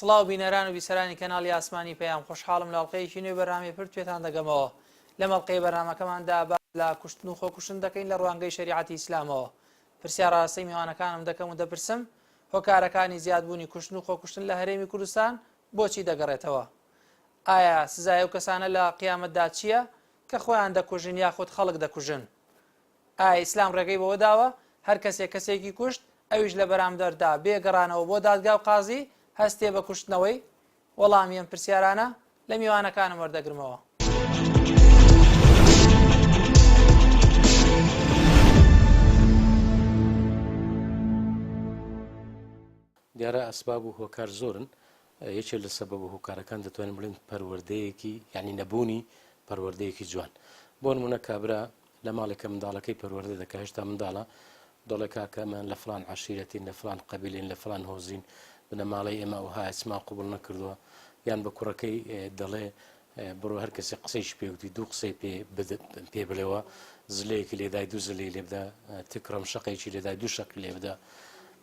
سڵاو بینەران و بیسەرانی کەناڵی ئاسمانی پەیام، خۆشحاڵم لە ئەڵقەیەکی نوێی بەرنامەی پرد پێتان دەگەمەوە. لەم ئەڵقەی بەرنامەکەماندا باس لە کوشتن و خۆکوشتن دەکەین لە ڕوانگەی شەریعەتی ئیسلامەوە. پرسیار ئاراستەی میوانەکانم دەکەم و دەپرسم هۆکارەکانی زیادبوونی کوشتن و خۆکوشتن لە هەرێمی کوردستان بۆچی دەگەڕێتەوە؟ ئایا سزای ئەو کەسانە لە قیامەتدا چییە کە خۆیان دەکوژن یاخود خەڵک دەکوژن؟ ئایا ئیسلام ڕێگەی بەوە داوە هەر کەسێک کەسێکی کوشت ئەویش لە بەرامبەردا بێ گەڕانەوە بۆ دادگا و قازی هەستێ بە کوشتنەوەی؟ وەڵامی ئەم پرسیارانە لە میوانەکانم وەردەگرمەوە. دیارە ئەسباب و هۆکار زۆرن، یەکێ لە سەبەب و هۆکارەکان دەتوانین بڵێین پەروەردەیەکی یعنی نەبوونی پەروەردەیەکی جوان. بۆ نمونە کابرا لە ماڵێک کە منداڵەکەی پەروەردە دەکا هێشتا منداڵە دەڵێ کاکە ئەمان لە فڵان عەشیرەتین لە فڵان قەبیلین لە فڵان هۆزین بنەماڵەی ئێمە ئەوهایە چمان قبوڵ نەکردووە یان بە کوڕەکەی دەڵێ بڕۆ هەر کەسێ قسەیشی پێ وتی دوو قسەی پێ پێ بڵێوە زلەیەکی لێدای دوو زلەی لێ بدە تکڕم شەقێکی لێدای دوو شەقی لێ بدە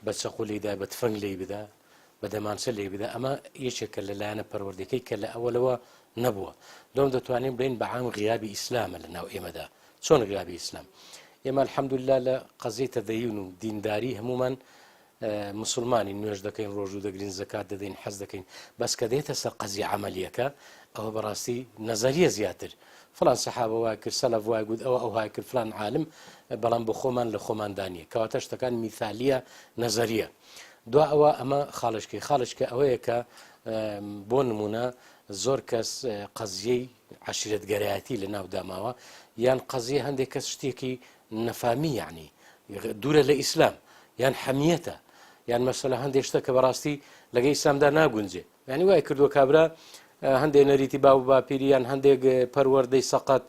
بە چەقو لێدای بە تفەنگ لێی بدە بە دەمانچە لێی بدە ئەمە یەکێکە لە لایەنە پەروەردەکەی کە لە ئەوەلەوە نەبووە دۆم دەتوانین بڵێین بە عام غیابی ئیسلامە لە ناو ئێمەدا چۆن غیابی ئیسلام ئێمە الحمدلله لە قەزیەی تەدەیون و دینداری هەمومان مسلمانی نوێژ دەکەین ڕۆژوو دەگرین زەکات دەدەین حەز دەکەین بەس کە دێتە سەر قەزیە عەمەلیەکە ئەوە بەڕاستی نەزەریە زیاتر فلان سەحابە وای کرد سەلەف وای گوت ئەوە ئەوهای کرد فلان عالم بەڵام بۆ خۆمان لە خۆماندا نییە کەواتە شتەکان میثالیە نەزەریە دوا ئەوە ئەمە خاڵشکی خاڵشکە ئەوەیە کە بۆ نمونە زۆر کەس قەزیەی عشیرەتگەرایەتی لە ناو داماوە یان قەزیە هەندێک کەس شتێکی نەفامی یعنی دوورە لە ئیسلام یان حەمیەتە یان مەسەلە هەندێک شتە کە بەڕاستی لەگە ئیسلامدا ناگونجێ یعنی وای کردووە کابرا هەندێک نەریتی باو باپیری یان هەندێک پەروەردەی سەقەت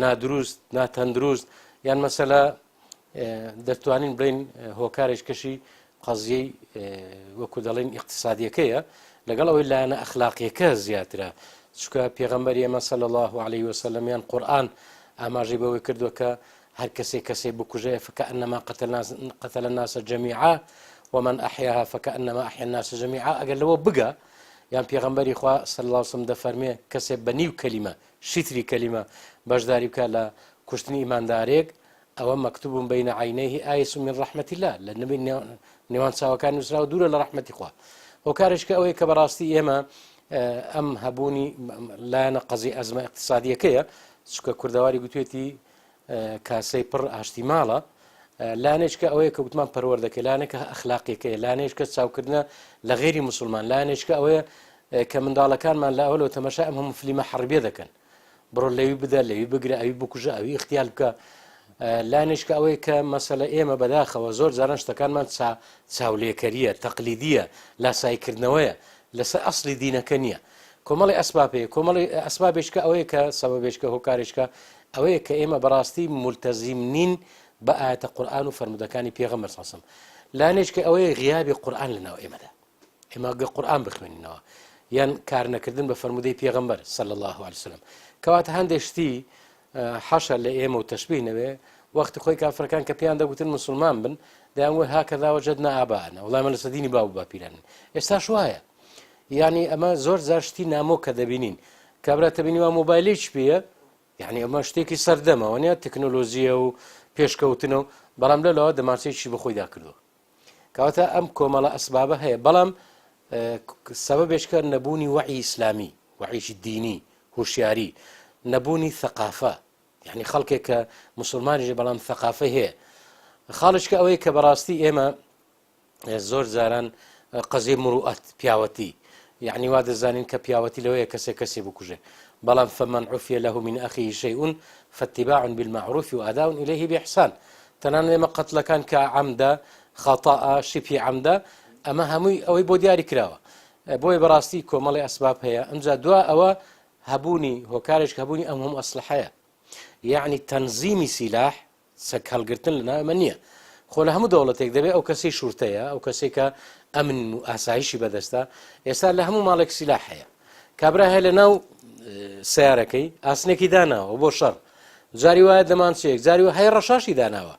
نادروست ناتەندروست یان مەسەلە دەتوانین بڵین هۆکارێک کەشی قەزیەی وەکو دەڵێن ئیقتسادیەکەیە لەگەڵ ئەوەی لایەنە ئەخلاقیەکە زیاترە چونکە پێغەمبەری ئێمە صلی الله علیه وسلم یان قورئان ئاماژەی بەوەی کردووە کە هەر کەسێک کەسێک بکوژێ فكأنما قتل الناس قتل الناس جميعا ومن أحياها فكأنما أحيا الناس جميعا ئەگەر لەوە بگا یان پێغەمبەری خوا صلی الله علیه وسلم دەفەرمێ کەسێک بە نیو کەلیمە شیتری کەلیمە بەشداری بکە لە کوشتنی ئیماندارێک ئەوە مکتوب بین عینیه آیس من رحمة اللە لە نێوان چاوەکان نووسراوە دوورە لە ڕەحمەتی خوا هۆکارێک کە ئەوەیە کە بەڕاستی ئێمە ئەم هەبوونی لایەنە قەزی ئەزمە اقتصادیەکەیە چکە کوردەواری گوتوێتی کاسەی پڕ ئاشتی ماڵە لانێککە ئەوەیە کە گوتمان پەروەردەکە لانێکە ئەخلاقیەکەی لانێککە چاوکردە لە غێری مسلمان لانێککە ئەوەیە کە منداڵەکانمان لە ئەوەوە تەمەشا ئەم هەموو فلیمە حەربێ دەکەن بڕۆ لەوی بدە لەوی بگرە ئەوی بکوژە ئەوی اغتیال بکە لانیش کە ئەوەی کە مەسەلە ئێمە بەداخەوە زۆر جاران شتەکانمان چا چاولێکەریە تەقلیدیە لاساییکردنەوەیە لەسەر ئەسلی دینەکە نییە کۆمەڵی ئەسبابەیە کۆمەڵی ئەسبابێشکە ئەوەیە کە سەبەبێشکە هۆکارێشکە ئەوەیە کە ئێمە بەڕاستی ملتەزیم نین بە ئاەتە قورآن و فەرمودەکانی پێغەمبەر سەسم لانێشکە ئەوەیە غیابی قورآن لەناو ئێمەدا ئێمە گە قورئان بخوێنینەوە یان کارنەکردن بە فەرموودەی پێغەمبەر صلی الله علیه وسلم کەواتە هەندێک شتی حەشە لە ئێمە و تەشبیه نەوێ وەختی خۆی کافرەکان کە پێیان دەگوتن مسلمان بن دەیان وت هكذا وجدنا آباءنا وڵای من لەسەر دینی باو باپیران ئێستاش وایە یعنی ئەمە زۆر جار شتی نامۆ کە دەبینین کابرا تەبینی وا مۆبایلێکی پێیە یعنی ئەمە شتێکی سەردەمەوە نیە تەکنۆلۆژیە و پێشکەوتنە و بەڵام لەلاوە دەمانچەیەکی بەخۆیدا کردووە کەواتە ئەم کۆمەڵە ئەسبابە هەیە بەڵام سەبەبێشکە نەبوونی وەعی ئیسلامی وەعیی دینی هوشیاری نەبوونی ثقافە یعنی خەڵکێک کە مسلمانیش بەڵام ثقافەی هەیە خاڵشکە ئەوەیە کە بەڕاستی ئێمە زۆر جاران قەزیەی مروئەت پیاوەتی یعنی وا دەزانین کە پیاوەتی لەوەیە کەسێک کەسێ بکوژێ بەڵام فمن عفی له من أخيه شيء فاتباع بالمعروف وأداء إليه بإحسان تەنانەت ئێمە قەتڵەکان کە عەمدە، خەتەئە، شبهی عەمدە، ئەمە هەمووی ئەوەی بۆ دیاری کراوە. بۆیە بەڕاستی کۆمەڵی ئەسباب هەیە. ئەمجا دوا ئەوە هەبوونی هۆکارێک هەبوونی ئەم هەموو ئەسلحەیە. یەعنی تەنزیمی سیلاح، چەک هەڵگرتن لە ناو ئێمە نییە. خۆ لە هەموو دەوڵەتێک دەبێ ئەو کەسەی شورتەیە، ئەو کەسەی کە ئەمن و ئاسایشی بەدەستە، ئێستا لە هەموو ماڵێک سیلاح هەیە. کابرا هەیە لە ناو سەیارەکەی ئاسنێکی داناوە بۆ شەڕ. جاری وایە دەمانچەیەک جاری وایە هەیە ڕەشاشی داناوە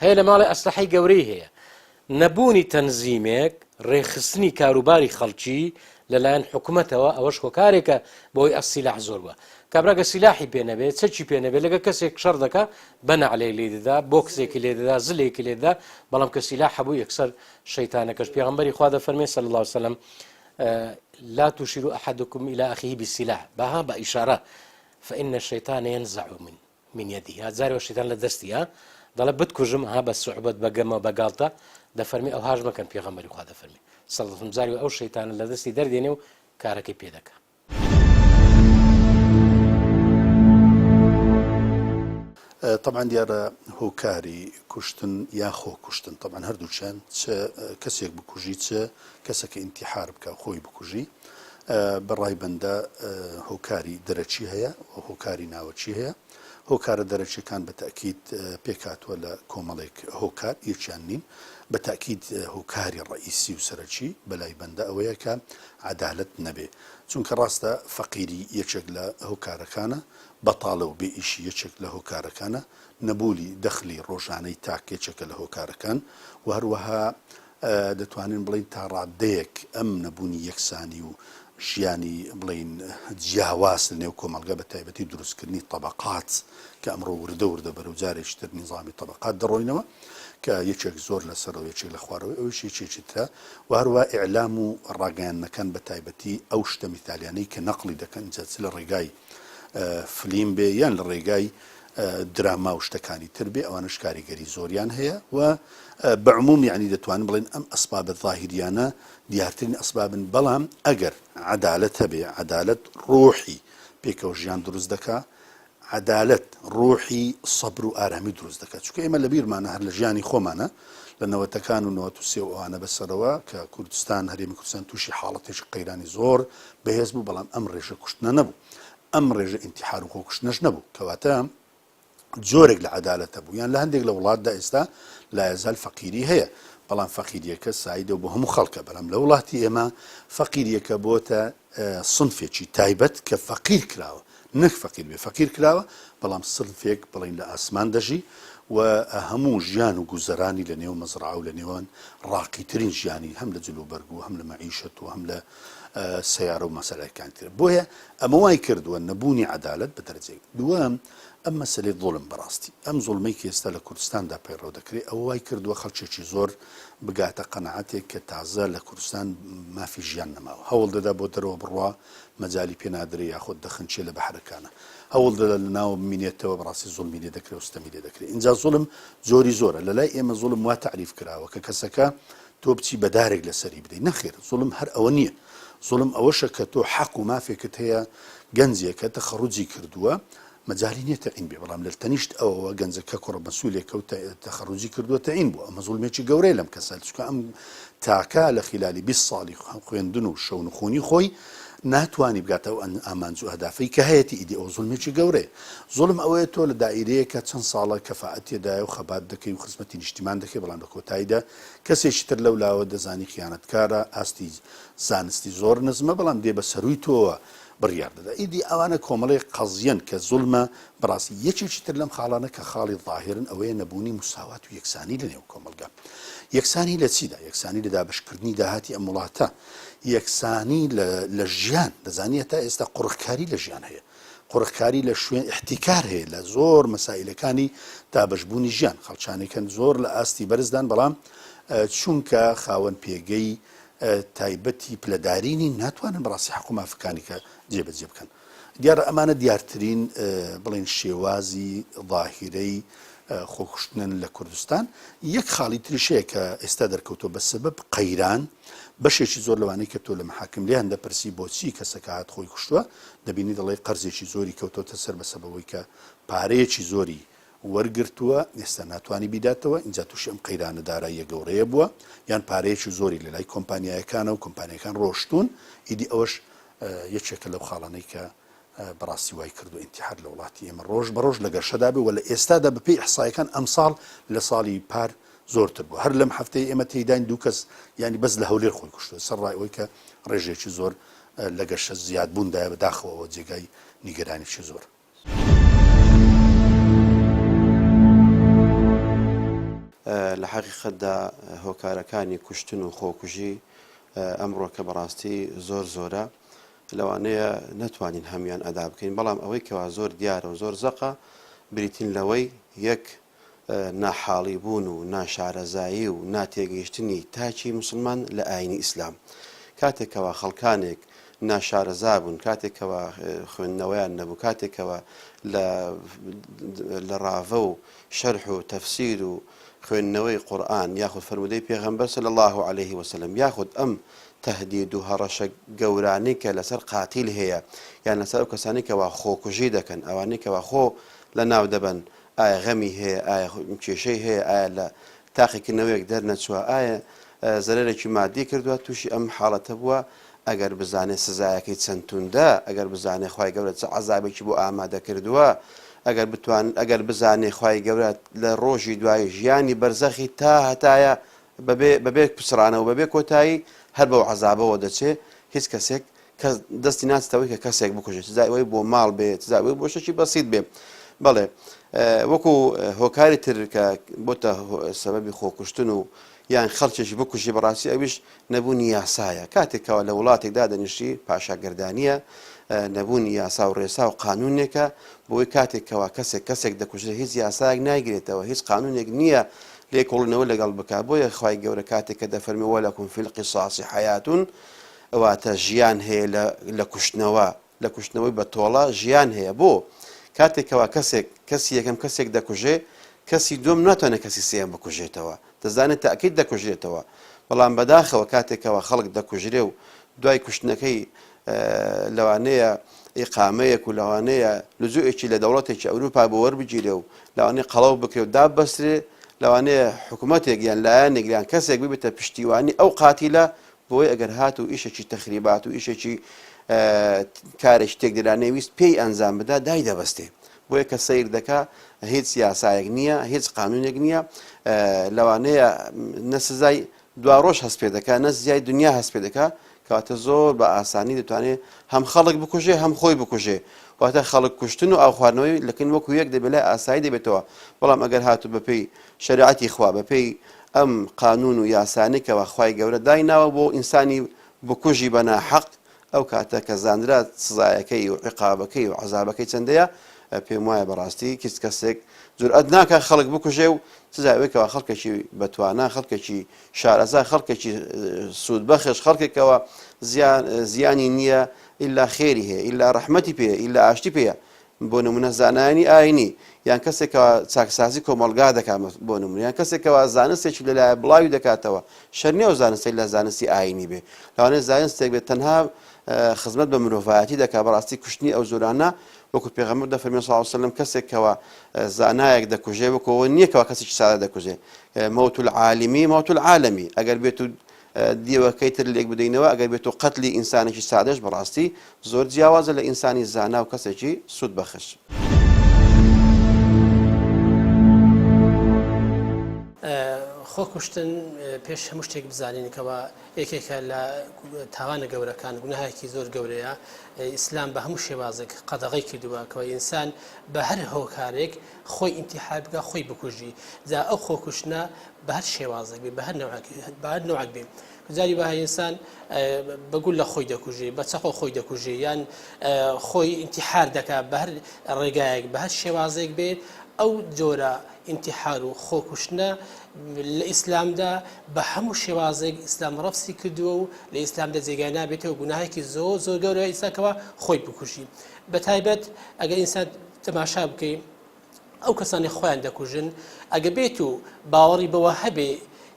هەیە لە ماڵێ ئەسلحەی گەورەی هەیە نەبوونی تەنزیمێک ڕێکخستنی کاروباری خەڵکی لەلایەن حکومەتەوە ئەوەش هۆکارێکە بۆی ئە سیلاح زۆر بووە کابرا گە سیلاحی پێ نەبێ چەکی پێ نەبێ لەگە کەسێک شەڕ دەکا بە نەعلێک لێ دەدا بۆکسێکی لێ دەدا زلێکی لێ دەدا بەڵام کە سیلاح هەبوو یەکسەر شەیتانەکەش پێغەمبەری خوا دەفەرمێ صلی الله علیه وسلم لا تشير أحدكم إلى أخيه بالسلاح بها بإشارة فإن الشيطان ينزع من يده ها جارێ وە شەیتان لە دەستی ها دەڵێ بتکوژم ها بە سوعبەت بە گەمە بە گاڵتە دەفەرمی ئەو هاش مەکەن پێغەمبەری خوا دەفەرمی صلی الله علیه وسلم جاری ئەو شەیتانە لە دەستی دەردێنێ و کارەکەی پێ دەکا. تەبعەن دیارە هۆکاری کوشتن یا خۆ کوشتن تەبعەن هەردووکیان چ کەسێک بکوژی چ کەسەکە ئینتیحار بکا خۆی بکوژی بە ڕای بەندە هۆکاری دەرەکی هەیە و هۆکاری ناوەکی هەیە. هۆکارە دەرەکیەکان بە تەئکید پێکهاتووە لە کۆمەڵێک هۆکار، یەکیان نین. بە تەئکید هۆکاری ڕەئیسی و سەرەکی بە لای بەندە ئەوەیە کە عەدالەت نەبێ. چونکە ڕاستە فەقیری یەکێک لە هۆکارەکانە، بەتاڵە و بێ ئیشی یەکێک لە هۆکارەکانە، نەبوونی دەخلی ڕۆژانەی تاک یەکێکە لە هۆکارەکان و هەروەها دەتوانین بڵێین تا ڕاددەیەک ئەم نەبوونی یەکسانی و ژیانی بڵێین جیاواز لە نێو کۆمەڵگە بە تایبەتی دروستکردنی تەبەقات کە ئەمڕۆ وردە وردە بەرەو جارێکی تر نیزامی تەبەقات دەڕۆینەوە کە یەکێک زۆر لە سەرەوە یەکێک لە خوارەوەی ئەویش یەکێکی ترە و هەروە ئیعلام و ڕاگەیاندنەکان بە تایبەتی ئەو شتە میثالیانەی کە نەقڵی دەکەن جا چ لە ڕێگای فلیم بێ یان لە ڕێگای دراما و شتەکانی تر بێ ئەوانەش کاریگەری زۆریان هەیە و بە عموم یعنی دەتوانن بڵێن ئەم ئەسبابە ظاهریانە دیارترین ئەسبابن بەڵام ئەگەر عەدالەت هەبێ عەدالەت ڕۆحی پێکەوە ژیان دروست دەکا عەدالەت ڕۆحی سەبر و ئارامی دروست دەکات چونکە ئێمە لە بیرمانە هەر لە ژیانی خۆمانە لە نەوەتەکان و 93 و ئەوانە بەسەرەوە کە کوردستان هەرێمی کوردستان تووشی حاڵەتێکی قەیرانی زۆر بەهێز بوو بەڵام ئەم ڕێژە کوشتنە نەبوو ئەم ڕێژە ئینتیحار و خۆکوشتنەش نەبوو کەواتە جۆرێک لە عەدالەت هەبوو یان لە هەندێک لە وڵاتدا ئێستا لایەزال فەقیری هەیە بەڵام فەقیریەکە سایدە و بۆ هەموو خەڵکە بەڵام لە وڵاتی ئێمە فەقیریەکە بۆتە سنفێکی تایبەت کە فەقیر کراوە نەک فەقیر بێ فەقیر کراوە بەڵام سنفێک بڵین لە ئاسمان دەژی و هەموو ژیان و گوزەرانی لە نێو مەزرعە و لە نێوان ڕاقیترین ژیانی هەم لە جلوبەرگ و هەم لە مەعیشەت و هەم لە سەیارە و مەسەلەکانی تر بۆیە ئەمە وای کردووە نەبوونی عەدالەت بە دەرەجەیەک دووەم ئەم مەسەلەی زوڵم بەڕاستی ئەم زوڵمەی کە ئێستا لە کوردستاندا پەیڕەو دەکرێ ئەوە وای کردووە خەڵکێکی زۆر بگاتە قەناعەتێک کە تازە لە کوردستان مافی ژیان نەماوە هەوڵ دەدا بۆ دەرەوە بڕوا مەجالی پێ نادرێ یاخود دەخنچێ لە بەحرەکانە هەوڵ دەدا لە ناوە بمینێتەوە بەڕاستی زوڵمی لێ دەکرێ و ستەمی لێ دەکرێ ئینجا زوڵم جۆری زۆرە لە لای ئێمە زوڵم وا تەعریف کراوە کە کەسەکە تۆ بچی بە دارێک لەسەری بدەی نەخێر زوڵم هەر ئەوە نییە زوڵم ئەوەشە کە تۆ حەق و مافێکت هەیە گەنجێکە تەخەڕوجی کردووە مەجالی نییە تەعین بێ بەڵام لە تەنیشت ئەوەوە گەنجەکە کوڕە مەسولێکە و تەخەڕوجی کردووە تەعین بووە ئەمە زوڵمێکی گەورەیە لەم کەسە چونکە ئەم تاکە لە خیلالی 20 ساڵی خوێندن و شەونخونی خۆی ناتوانی بگاتە ئەو ئامانج و ئەهدافەی کە هەیەتی ئیدی ئەوە زوڵمێکی گەورەیە زوڵم ئەوەیە تۆ لە دائیرەیەکە چەند ساڵە کەفائەت تێدایە و خەبات دەکەی و خزمەتی نیشتیمان دەکەی بەڵام لە کۆتاییدا کەسێکی تر لەو لاوە دەزانی خیانەتکارە ئاستی زانستی زۆر نزمە بەڵام دێ بە سەرووی تۆوە بڕیار دەدا ئیدی ئەوانە کۆمەڵێک قەزیەن کە زوڵمە بەڕاستی یەکێکی تر لەم خاڵانە کە خاڵی ظاهرن ئەوەیە نەبوونی مساوات و یەکسانی لە نێو کۆمەڵگا یەکسانی لە چیدا یەکسانی لە دابەشکردنی داهاتی ئەم وڵاتە یەکسانی لە ژیان دەزانی هەتا ئێستا قۆرخکاری لە ژیان هەیە قۆرخکاری لە شوێن ئیحتیکار هەیە لە زۆر مەسائیلەکانی دابەشبوونی ژیان خەڵکانێکن زۆر لە ئاستی بەرزدان بەڵام چونکە خاوەن پێگەی تایبەتی پلەداری نین ناتوانن بەڕاستی حەق و مافەکانی کە جێبەجێ بکەن دیارە ئەمانە دیارترین بڵێن شێوازی ظاهیرەی خۆکوشتنن لە کوردستان یەک خاڵی تریش هەیە کە ئێستا دەرکەوتووە بە سەبەب قەیران بەشێکی زۆر لەوانەی کە تۆ لە محاکم لێیان دەپرسی بۆچی کەسەکە هات خۆی کوشتووە دەبینی دەڵێ قەرزێکی زۆری کەوتۆتە سەر بە سەبەبەوەی کە پارەیەکی زۆری وەرگرتووە ئێستا ناتوانی بیداتەوە ئینجا تووشی ئەم قەیرانە داراییە گەورەیە بووە یان پارەیەکی زۆری لە لای کۆمپانیایەکانە و کۆمپانیاکان ڕۆشتوون ئیدی ئەوەش یەکێکە لەو خاڵانەی کە بەڕاستی وای کردووە ئینتیحار لە وڵاتی ئێمە ڕۆژ بە ڕۆژ لە گەشەدا بێ و لە ئێستادا بەپێی ئیحسایەکان ئەمساڵ لە ساڵی پار زۆرتر بووە هەر لەم هەفتەی ئێمە تێیداین دوو کەس یانی بەس لە هەولێر خۆی کوشتووە سەر ڕای ئەوەی کە ڕێژەیەکی زۆر لە گەشە زیادبووندایە بەداخەوە ئەوە جێگای نیگەرانیی زۆر. لە حەقیقەتدا هۆکارەکانی کوشتن و خۆکوژی. ئەمڕۆکە بەڕاستی زۆر زۆرە لەوانەیە نەتوانین هەموویان ئەدا بکەین بەڵام ئەوەی کەوا زۆر دیارە و زۆر زەقە بریتین لەوەی یەک ناحاڵی بوون و ناشارەزایی و ناتێگەیشتنی تاکی موسڵمان لە ئاینی ئیسلام. کاتێک کەوا خەڵکانێک ناشارەزا بوون، کاتێک کەوا خوێندنەوەیان نەبوو، کاتێک کەوا لە لە ڕاڤە و شەرح و تەفسیر و خوێندنەوەی قورئان یاخود فەرموودەی پێغەمبەر صلی اللە علیه وسلم یاخود ئەم تەهدید و هەڕەشە گەورانەی کە لەسەر قاتیل هەیە یان لەسەر ئەو کەسانەی کەوا خۆکوژی دەکەن ئەوانەی کەوا خۆ لەناو دەبەن ئایا غەمی هەیە ئایا کێشەی هەیە ئایا لە تاقیکردنەوەیەک دەرنەچووە ئایا زەرەرێکی مادی کردووە تووشی ئەم حاڵەتە بووە ئەگەر بزانێ سزایەکەی چەند توندە ئەگەر بزانێ خوای گەورە چ عەزابێکی بۆ ئامادە کردووە ئەگەر بتوان ئەگەر بزانێ خوای گەورە لە ڕۆژی دوای ژیانی بەرزەخی تا هەتایە بەبێ بەبێ پچڕانەوە بەبێ کۆتایی هەر بەو عەزابەوە دەچێ هیچ کەسێک کەس دەستی ناچێتەوەی کە کەسێک بکوژێت چ جای ئەوەی بۆ ماڵ بێ چ جای ئەوەی بۆ شتێکی بەسیت بێ بەڵێ وەکو هۆکاری تر کە بۆتە سەبەبی خۆکوشتن و یان خەڵکێکی بکوژی بەڕاستی ئەویش نەبوونی یاسایە کاتێک کەوا لە وڵاتێک دادەنیشی پاشاگەردانیە نەبوونی یاسا و ڕێسا و قانونێکە بۆی کاتێک کەوا کەسێک کەسێک دەکوژرێت هیچ یاسایەک نایگرێتەوە هیچ قانونێک نییە لێکۆڵینەوە لەگەڵ بکا بۆیە خوای گەورە کاتێک کە دەفەرمێ ولکم فی القصاص حیاة واتە ژیان هەیە لە لە کوشتنەوە لە کوشتنەوەی بە تۆڵە ژیان هەیە بۆ کاتێک کەوا کەسێک کەسی یەکەم کەسێک دەکوژێ کەسی دووەم ناتوانێت کەسی سێیەم بکوژێتەوە دەزانێت تاکید دەکوژرێتەوە بەڵام بەداخەوە کاتێک کەوا خەڵک دەکوژرێ و دوای کوشتنەکەی لەوانەیە ئیقامەیەک و لەوانەیە لجوئێکی لە دەوڵەتێکی ئەوروپا بۆ وەربگیرێ و لەوانەیە قەڵەو بکرێ و داببەسترێ لەوانەیە حکوومەتێک یان لایەنێک یان کەسێک ببێتە پشتیوانی ئەو قاتیلە بۆیە ئەگەر هاتوو ئیشێکی تەخریبات و ئیشێکی کارێکی تێکدەرانەی ویست پێی ئەنجام بدا دای دەبەستێ بۆیە کە سەیر دەکا هیچ یاسایەک نییە هیچ قانونێک نییە لەوانەیە نە سزای دواڕۆژ هەست پێ دەکا نە سزای دنیا هەست پێ دەکا کەواتە زۆر بە ئاسانی دەتوانێت هەم خەڵک بکوژێ هەم خۆی بکوژێ واتە خەڵک کوشتن و ئاوخواردنەوەی لەکن وەکو یەک دەبێت لای ئاسایی دەبێتەوە بەڵام ئەگەر هاتوو بەپێی شەریعەتی خوا بەپێی ئەم قانون و یاسانەی کەوا خوای گەورە دایناوە بۆ ئینسانی بکوژی بە ناحەق ئەو کاتە کە زانرا سزایەکەی و عیقابەکەی و عەزابەکەی چەندەیە پێم وایە بەڕاستی هیچ کەسێک جورئەت ناکا خەڵک بکوژێ و سزای ئەوەی کەوا خەڵکێکی بەتوانا خەڵکێکی شارەزا خەڵکێکی سوودبەخش خەڵکێکەوە زیان زیانی نییە ئیلا خێری هەیە ئیلا ڕەحمەتی پێیە ئیلا ئاشتی پێیە بۆ نمونە زانایانی ئاینی یان کەسێک کەوا چاکسازی کۆمەڵگا دەکات بۆ نمونە یان کەسێک کەوا زانستێکی لەلایە بڵاوی دەکاتەوە شەر نیە ئەو زانستەی لە زانستی ئاینی بێ لەوانەیە زانستێک بێت تەنها خزمەت بە مرۆڤایەتی دەکات بەڕاستی کوشتنی ئەو زۆرانە وەکو پێغەمبەر دەفەرمێ صلی الله علیه وسلم کەسێک کەوا زانایەک دەکوژێ وەکو ئەوە نییە کەوا کەسێکی سادە دەکوژێ موت العالمی موت العالمی ئەگەر بێت و دیوەکەی تر لێک بدەینەوە ئەگەر بێت و قەتلی ئینسانێکی سادەش بەڕاستی زۆر جیاوازە لە ئینسانی زانا و کەسێکی سوود بەخش. خۆ کوشتن پێش هەموو شتێک بزانین کەوا یەکێکە لە تاوانە گەورەکان گوناهێکی زۆر گەورەیە ئیسلام بە هەموو شێوازێک قەدەغەی کردووە کەوا ئینسان بە هەر هۆکارێک خۆی ئینتیحار بکە خۆی بکوژی جا ئەو خۆکوشتنە بە هەر شێوازێک بێ بە هەر نەوعێک بە هەر نەوعێک بێ جاری وایە ئینسان بە گوللە خۆی دەکوژێ بە چەقۆ خۆی دەکوژێ یان خۆی ئینتیحار دەکا بە هەر ڕێگایەک بە هەر شێوازێک بێ ئەو جۆرە ئینتیحار و خۆکوشتنە لە ئیسلامدا بە هەموو شێوازێک ئیسلام ڕەفسی کردووە و لە ئیسلامدا جێگای نابێتەوە گوناهێکی زۆر زۆر گەورە ئینسانکەوە خۆی بکوژی بە تایبەت ئەگەر ئینسان تەماشا بکەی ئەو کەسانەی خۆیان دەکوژن ئەگە بێت و باوەڕی بەوە هەبێ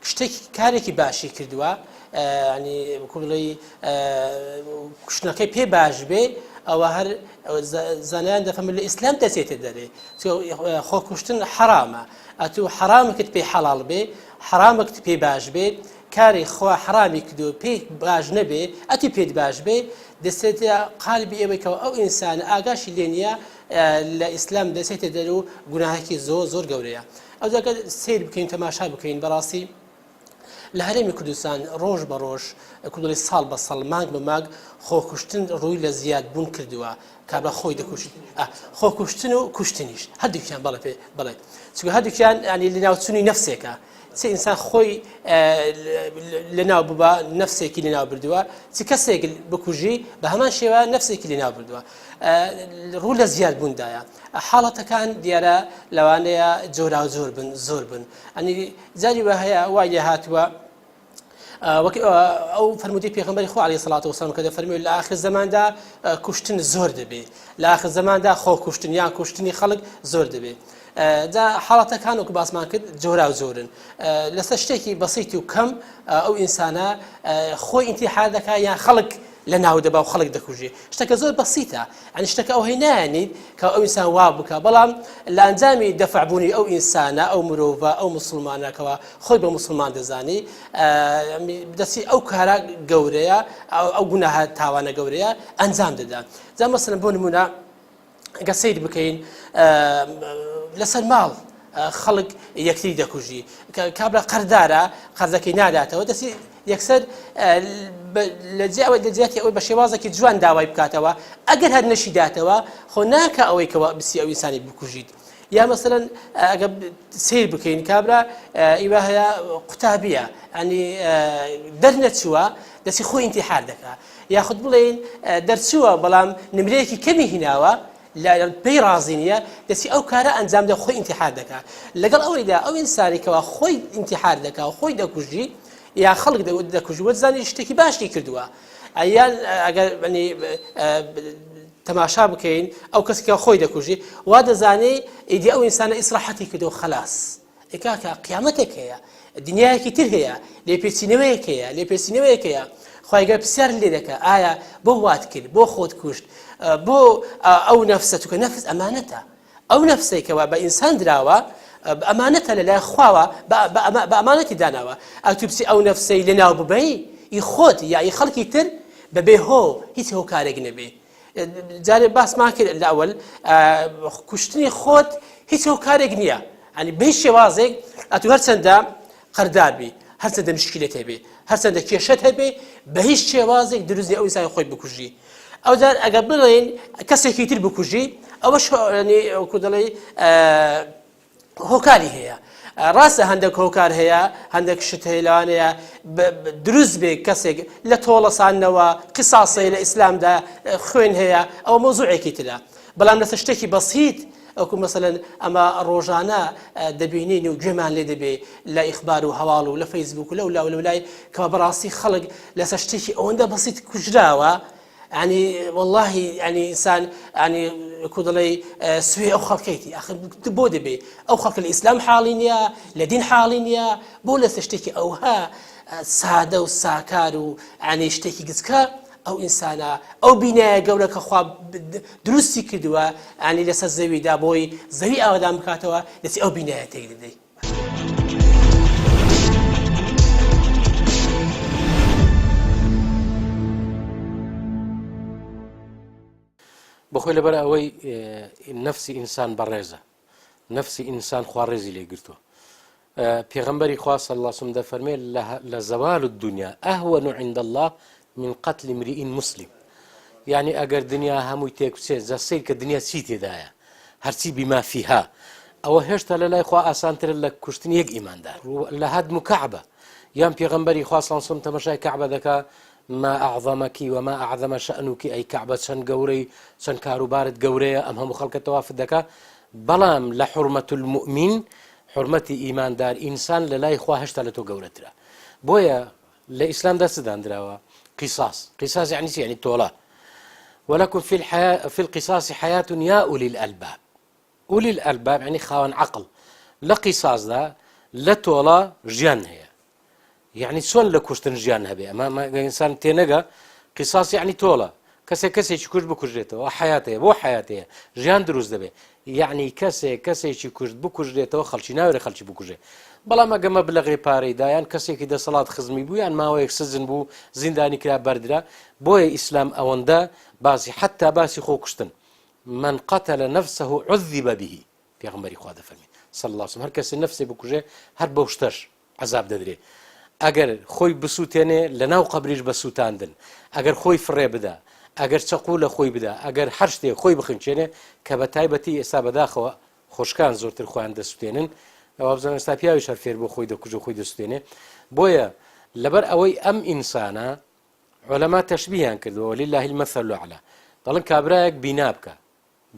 شتێکی کارێکی باشی کردووە ینی بڵێ کوشتنەکەی پێ باش بێ ئەوە هەر زانایان دەفەمن لە ئیسلام دەچێتە دەرێ خۆکوشتن حرامە ئەتوو حرامکت پێ حەڵاڵ بێ حرامکت پێ باش بێ کاری خوا حرامی کردو پێی باش نەبێ ئەتو پێت باش بێ دەچێتە قالبی ئێوەی کەەوە ئەو ئینسانە ئاگاشی لێ نییە لە ئیسلام دەچێتە دەر و گوناهێکی زۆر زۆر گەورەیە ئەوجا گەر سەیر بکەین تەماشا بکەین بەڕاستی لە هەرێمی کوردستان ڕۆژ بە ڕۆژ کوردڵی ساڵ بە ساڵ مانگ بە مانگ خۆکوشتن ڕووی لە زیاد بوون کردووە کابرا خۆی دەکوشت خۆکوشتن و کوشتنیش هەردووکیان بەڵێ پێ بڵێ چونکە هەردووکیان ینی لەناوچوونی نەفسێکە. چ ئینسان خۆی لەناو ببا نەفسێکی لەناو بردووە چ کەسێک بکوژی بە هەمان شێوە نەفسێکی لەناو بردووە ڕوو لە زیاد بووندایە حاڵەتەکان دیارە لەوانەیە جۆراوجۆر بن زۆر بن ئەنی جاری وە هەیە وای لێ هاتووە وەک ئەو فەرمودەی پێغەمبەری خوا علیه الصلاة والسلام کە دەفەرموێ لە ئاخر زەماندا کوشتن زۆر دەبێ لە ئاخر زەماندا خۆ کوشتن یان کوشتنی خەڵک زۆر دەبێ جا حاڵەتەکان وەکو باسمان کرد جۆرا و جۆرن لەسەر شتێکی بەسیت و کەم ئەو ئینسانە خۆی ئینتیحار دەکا یان خەڵک لە ناو دەبا و خەڵک دەکوژێ شتەکە زۆر بەسیتە ئەنی شتەکە ئەو هەی نایەنیت کە ئەو ئینسان وا بکە بەڵام لە ئەنجامی دەفعبوونی ئەو ئینسانە ئەو مرۆڤە ئەو مسلمانەکەەوە خۆی بە مسلمان دەزانی دەستی ئەو کارە گەورەیە ئەو گوناهە تاوانە گەورەیە ئەنجام دەدا جا مەسەلەن بۆ نمونە گە سیر بکەین لەسەر ماڵ خەڵک یەکتری دەکوژی کابرا قەردارە قەرزەکەی ناداتەوە دەستی یەکسەر لە جیاوە لە جیاتی ئەوەی بە شێوازێکی جوان داوای بکاتەوە ئەگەر هەر نەشی داتەوە خۆ ناکە ئەوەی کەەوە بسی ئەو ئینسانی بکوژیت یا مەسەلەن ئەگە سیر بکەین کابرا ئیوە هەیە قوتابیە ئەنی دەرنەچووە دەسی خۆی ئینتیحار دەکا یاخود بڵێین دەرچووە بەڵام نمرەیەکی کەمی هیناوە پێی ڕازی نییە دەسی ئەو کارە ئەنجام دە خۆی ئینتیحار دەکا لەگەڵ ئەوەیدا ئەو ئینسانێکەوە خۆی ئینتیحار دەکا و خۆی دەکوژی یا خەڵک دەکوژی وەزانی شتێکی باشی کردووە یان ئەگەر تەماشا بکەین ئەو کەسی کە خۆی دەکوژی وا دەزانێ ئیدی ئەو ئینسانە ئیسراحەتی کردو خەلاس ئەی کاکە قیامەتێک هەیە دنیایەکی تر هەیە لێپێچینەوەیەک هەیە لێپێچینەوەیەک هەیە خوای گەورە پرسیار لێ دەکا ئایا بۆ وات کرد بۆ خۆت کوشت بۆ ئەو نەفسە چونکە نەفس ئەمانەتە ئەو نەفسەی کەوا بە ئینسان دراوە ئەمانەتە لە لای خواوە بە ئەمانەتی داناوە ئەتو بچی ئەو نەفسەی لەناو ببەی ئی خۆت یا ئی خەڵکی تر بەبێ هۆ هیچ هۆکارێک نەبێ جارێ باسمان کرد لە ئەوەل کوشتنی خۆت هیچ هۆکارێک نییە ئەنی بە هیچ شێوازێک ئەتو هەرچەندە قەردار بی هەرچەندە مشکلت هەبێ هەرچەندە کێشەت هەبێ بە هیچ شێوازێک دروست نیە ئەو ئینسانی خۆی بکوژی ئەوجار ئەگەر بڵێین کەسێکی تر بکوژی ئەوەش وەکو دەڵێی هۆکاری هەیە ڕاستە هەندێک هۆکار هەیە هەندێک شت هەیە لەوانەیە دروست بێ کەسێک لە تۆڵەساندنەوە قیساس هەیە لە ئیسلامدا خوێن هەیە ئەوە مەوزوعێکی ترە بەڵام لەسەر شتێکی بەسیت ئەوکو مەسەلەن ئەمە ڕۆژانە دەبینین و گوێمان لێ دەبێ لە ئیخبار و هەواڵ و لە فەیسبوک و لەو لا و لەولای کەوا بەڕاستی خەڵک لەسەر شتێکی ئەوەندە بەسیت کوژراوە ینی واللهی ینی ئینسان ینی کو دەڵێی سوێ ئەو خەڵکەیتی ئاخر بۆ دەبێ ئەو خەڵکە لە ئیسلام حاڵی نییە لە دین حاڵی نییە بۆ لەسەر شتێکی ئەوها سادە و ساکار و ینی شتێکی گچکە ئەو ئینسانە ئەو بینایە گەورە کە خوا دروستی کردووە ینی لەسەر زەویدا بۆی زەوی ئاوەدان بکاتەوە دەچی ئەو بینایە تێک دەدەی. بەخۆی لەبەر ئەوەی نەفسی ئینسان بەڕێزە نەفسی ئینسان خوا ڕێزی لێ گرتووە پێغەمبەری خوا صلی الله علیه وسلم دەفەرمێ لە زوال الدنيا اهون عند الله من قتل امرئ مسلم یعنی ئەگەر دنیا هەمووی تێک بچێت جا سەیر کە دنیا چی تێدایە هەرچی بما فيها ئەوە هێشتا لە لای خوا ئاسانترە لە کوشتنی یەک ئیماندار لە هەدم و کەعبە یان پێغەمبەری خوا صلی الله علیه وسلم تەمەشای کەعبە دەکا ما اعظمک وما اعظم شأنک ئەی کەعبە چەند گەورەی چەند کاروبارت گەورەیە ئەم هەموو خەڵکە تەوافت دەکا بەڵام لە حرمة المؤمن حرمەتی ئیماندار ئینسان لە لای خوا هێشتا لە تۆ گەورەترە بۆیە لە ئیسلامدا چ دانراوە قیساس قیساس یعنی چی یعنی تۆڵە ولكم في الحياة في القصاص حياة يا أولي الألباب أولي الألباب يعني خاوەن عقل لە قیساسدا لە تۆڵە ژیان هەیە یعنی چۆن لە کوشتن ژیان هەبێ ئەمە ئینسان تێنەگە قیساس یعنی تۆڵە کەسێک کەسێکی کوشت بکوژرێتەوە حیاتەیە بۆ حیاتەیە ژیان دروست دەبێ یعنی کەسێک کەسێکی کوشت بکوژرێتەوە خەڵکی ناوێرە خەڵکی بکوژێ بەڵام ئەگە مەبلەغی پارەی دایان کەسێکی دەسەڵات خزمی بوو یان ماوەیەک سجن بوو زیندانی کرا بەردرا بۆیە ئیسلام ئەوەندە باسی حتا باسی خۆکوشتن من قتل نفسه عذب به پێغەمبەری خوا دەفەرمێ صلی اللە علیه وسلم هەر کەسێ نەفسێ بکوژێ هەر بەو شتەش عەزاب دەدرێ ئەگەر خۆی بسووتێنێ لە ناو قەبریش بە سووتاندن ئەگەر خۆی فڕێ بدا ئەگەر چەقوو لە خۆی بدا ئەگەر هەر شتێک خۆی بخنچێنێ کە بە تایبەتی ئێستا بەداخەوە خۆشکان زۆرتر خۆیان دەسووتێنن. وابزانم ئێستا پیاویش هەر فێر بۆ خۆی دەکوژێ خۆی دەسوتێنێ بۆیە لەبەر ئەوەی ئەم ئینسانە عولەما تەشبیهیان کردووە ولله المثل الاعلى دەڵێن کابرایەک بینا بکە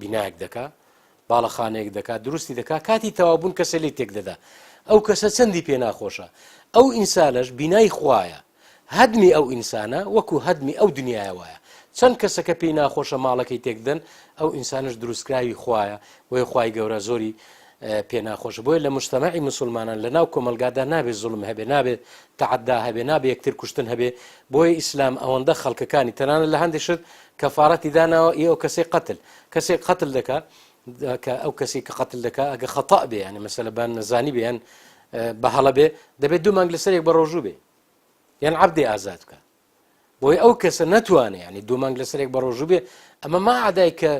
بینایەک دەکا باڵەخانەیەک دەکات دروستی دەکا کاتی تەوابوون کەسە لێ تێک دەدا ئەو کەسە چەندی پێ ناخۆشە ئەو ئینسانەش بینای خوایە هەدمی ئەو ئینسانە وەکو هەدمی ئەو دنیایە وایە چەند کەسەکە پێی ناخۆشە ماڵەکەی تێکدەن ئەو ئینسانش دروستکراوی خوایە بۆیە خوای گەورە زۆری پێ ناخۆشە بۆیە لە مجتەمەعی مسلمانان لە ناو کۆمەلگادا نابێت زوڵم هەبێ نابێت تەعەدا هەبێ نابێ یەکتر کوشتن هەبێ بۆیە ئیسلام ئەوەندە خەڵکەکانی تەنانەت لە هەندێک شت کەفارەتی داناوە ئی ئەو کەسەی قەتل کەسێک قەتل دەکا کە ئەو کەسی کە قەتل دەکا ئەگە خەتا بێ یعنی مەسەلە بە نەزانی بێ یان بە هەڵە بێ دەبێت دوو مانگ لەسەرێک بە ڕۆژوو بێ یان عەبدێ ئازاد بکە بۆی ئەو کەسە نەتوانێ ینی دوو مانگ لەسەرێک بە ڕۆژوو بێ ئەمە ما عدای کە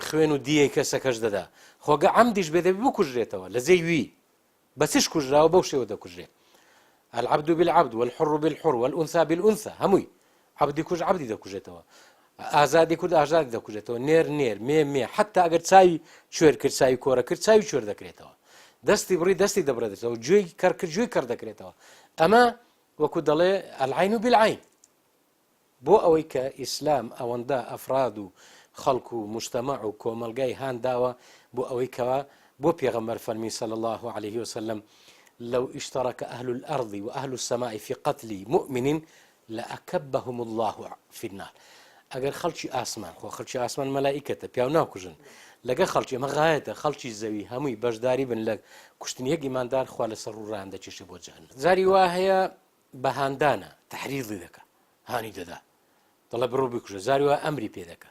خوێن و دیەی کەسەکەش دەدا خۆگە عەمدیش بێ دەبێ بکوژرێتەوە لە جێی وی بە چش کوژراوە بەو شێوە دەکوژرێ العبد بالعبد والحر بالحر والأنثى بالأنثى هەمووی عەبدی کوژ عەبدی دەکوژێتەوە ئازادی کورد ئازادی دەکوژێتەوە نێر نێر مێ مێ حتا ئەگەر چاوی کوێر کرد چاوی کۆرە کرد چاوی کوێر دەکرێتەوە دەستی بڕی دەستی دەبڕێتەوە گوێی کەڕ کرد گوێی کەڕ دەکرێتەوە ئەمە وەکو دەڵێ العین بالعین بۆ ئەوەی کە ئیسلام ئەوەندە ئەفراد و خەڵک و موجتەمەع و کۆمەڵگای هان داوە بۆ ئەوەی کەوا بۆ پێغەمبەر فەرمی صلی اللە علیه وسلم لو اشترک اهل الارض واهل السماء فی قتل مؤمن لأکبهم الله فی النار ئەگەر خەڵکی ئاسمان خۆ خەڵکی ئاسمان مەلائیکەتە پیاو ناکوژن لەگە خەڵکی ئەمە غایەتە خەڵکی زەوی هەمووی بەشداری بن لە کوشتنی یەک ئیماندار خوا لەسەر ڕوو دەکێشێ بۆ جەهەنەم جاری وا هەیە بە هاندانە تەحریضی دەکا هانی دەدا دەڵێ بڕۆ بکوژە جاری وا ئەمری پێ دەکا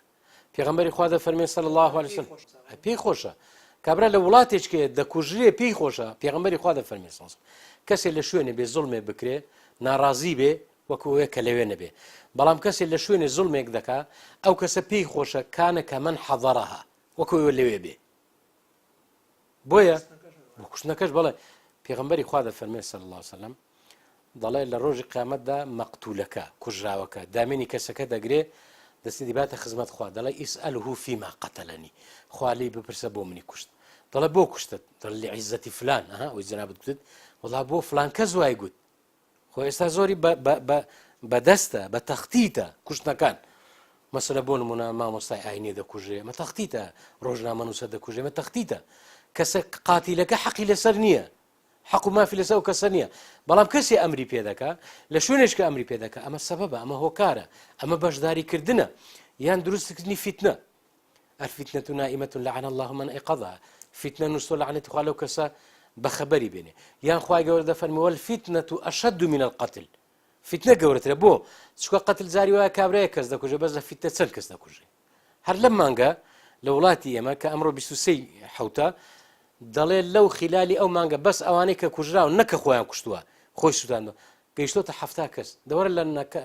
پێغەمبەری خوا دەفەرمێ صلی الله علیه وسلم پێی خۆشە کابرا لە وڵاتێکێ دەکوژرێ پێی خۆشە پێغەمبەری خوا دەفەرمێ صلی الله کەسێ لە شوێنێ بێ زوڵمێ بکرێ ناڕازی بێ وەکو ئەوەیە کە لەوێ نەبێ بەڵام کەسێ لە شوێنێ زوڵمێک دەکا ئەو کەسە پێی خۆشە کانە کەمەن حەضەرەها وەکو ئەوە لەوێ بێ بۆیە بۆ کوشتنەکەش بەڵێ پێغەمبەری خوا دەفەرمێ صلی الله علیه وسلم دەڵێ لە ڕۆژی قیامەتدا مەقتولەکە کوژراوەکە دامێنی کەسەکە دەگرێ دەستی دیباتە خزمەت خوا دەڵێ اسأله فيما قتلني خوا لێی بپرسە بۆ منی کوشت دەڵێ بۆ کوشتت دەڵێ لعزة فلان ئەها ئەوەی جەنابت گوتت وەڵا بۆ فلان کەس وای گوت خۆ ئێستا زۆری بە دەستە بە تەختیتە کوشتنەکان مەسەلە بۆ نمونە مامۆستای ئاینیە دەکوژرێ مە تەختیتە ڕۆژنامەنووسە دەکوژێ مە تەختیتە کەسە قاتیلەکە حەقی لەسەر نییە حەق و مافی لەسەر ئەو کەسە نییە بەڵام کەسی ئەمری پێدەکا لە شوێنێک کە ئەمری پێدەکە ئەمە سەبەبە ئەمە هۆکارە ئەمە بەشداریکردنە یان دروستکردنی فیتنە الفتنة نائمة لعن الله من أيقظها فیتنە نووسۆ لەعنەتی خوا لەو کەسە بەخەبەری بێنێ یان خوای گەورە دەفەرمی والفتنة أشد من القتل فیتنە گەورەترە بۆ چونکە قەتل جاری وایە کابرایەک کەس دەکوژێ بەس لە فیتنە چەند کەس دەکوژێ هەر لەم مانگە لە وڵاتی ئێمە کە ئەمڕۆ 23 حوتە دەڵێ لەو خلالی ئەو مانگە بەس ئەوانەی کە کوژراون نەکە خۆیان کوشتووە خۆی سووتاندوە گەیشتۆتە حەفتا کەس دەوەرە لە نەکە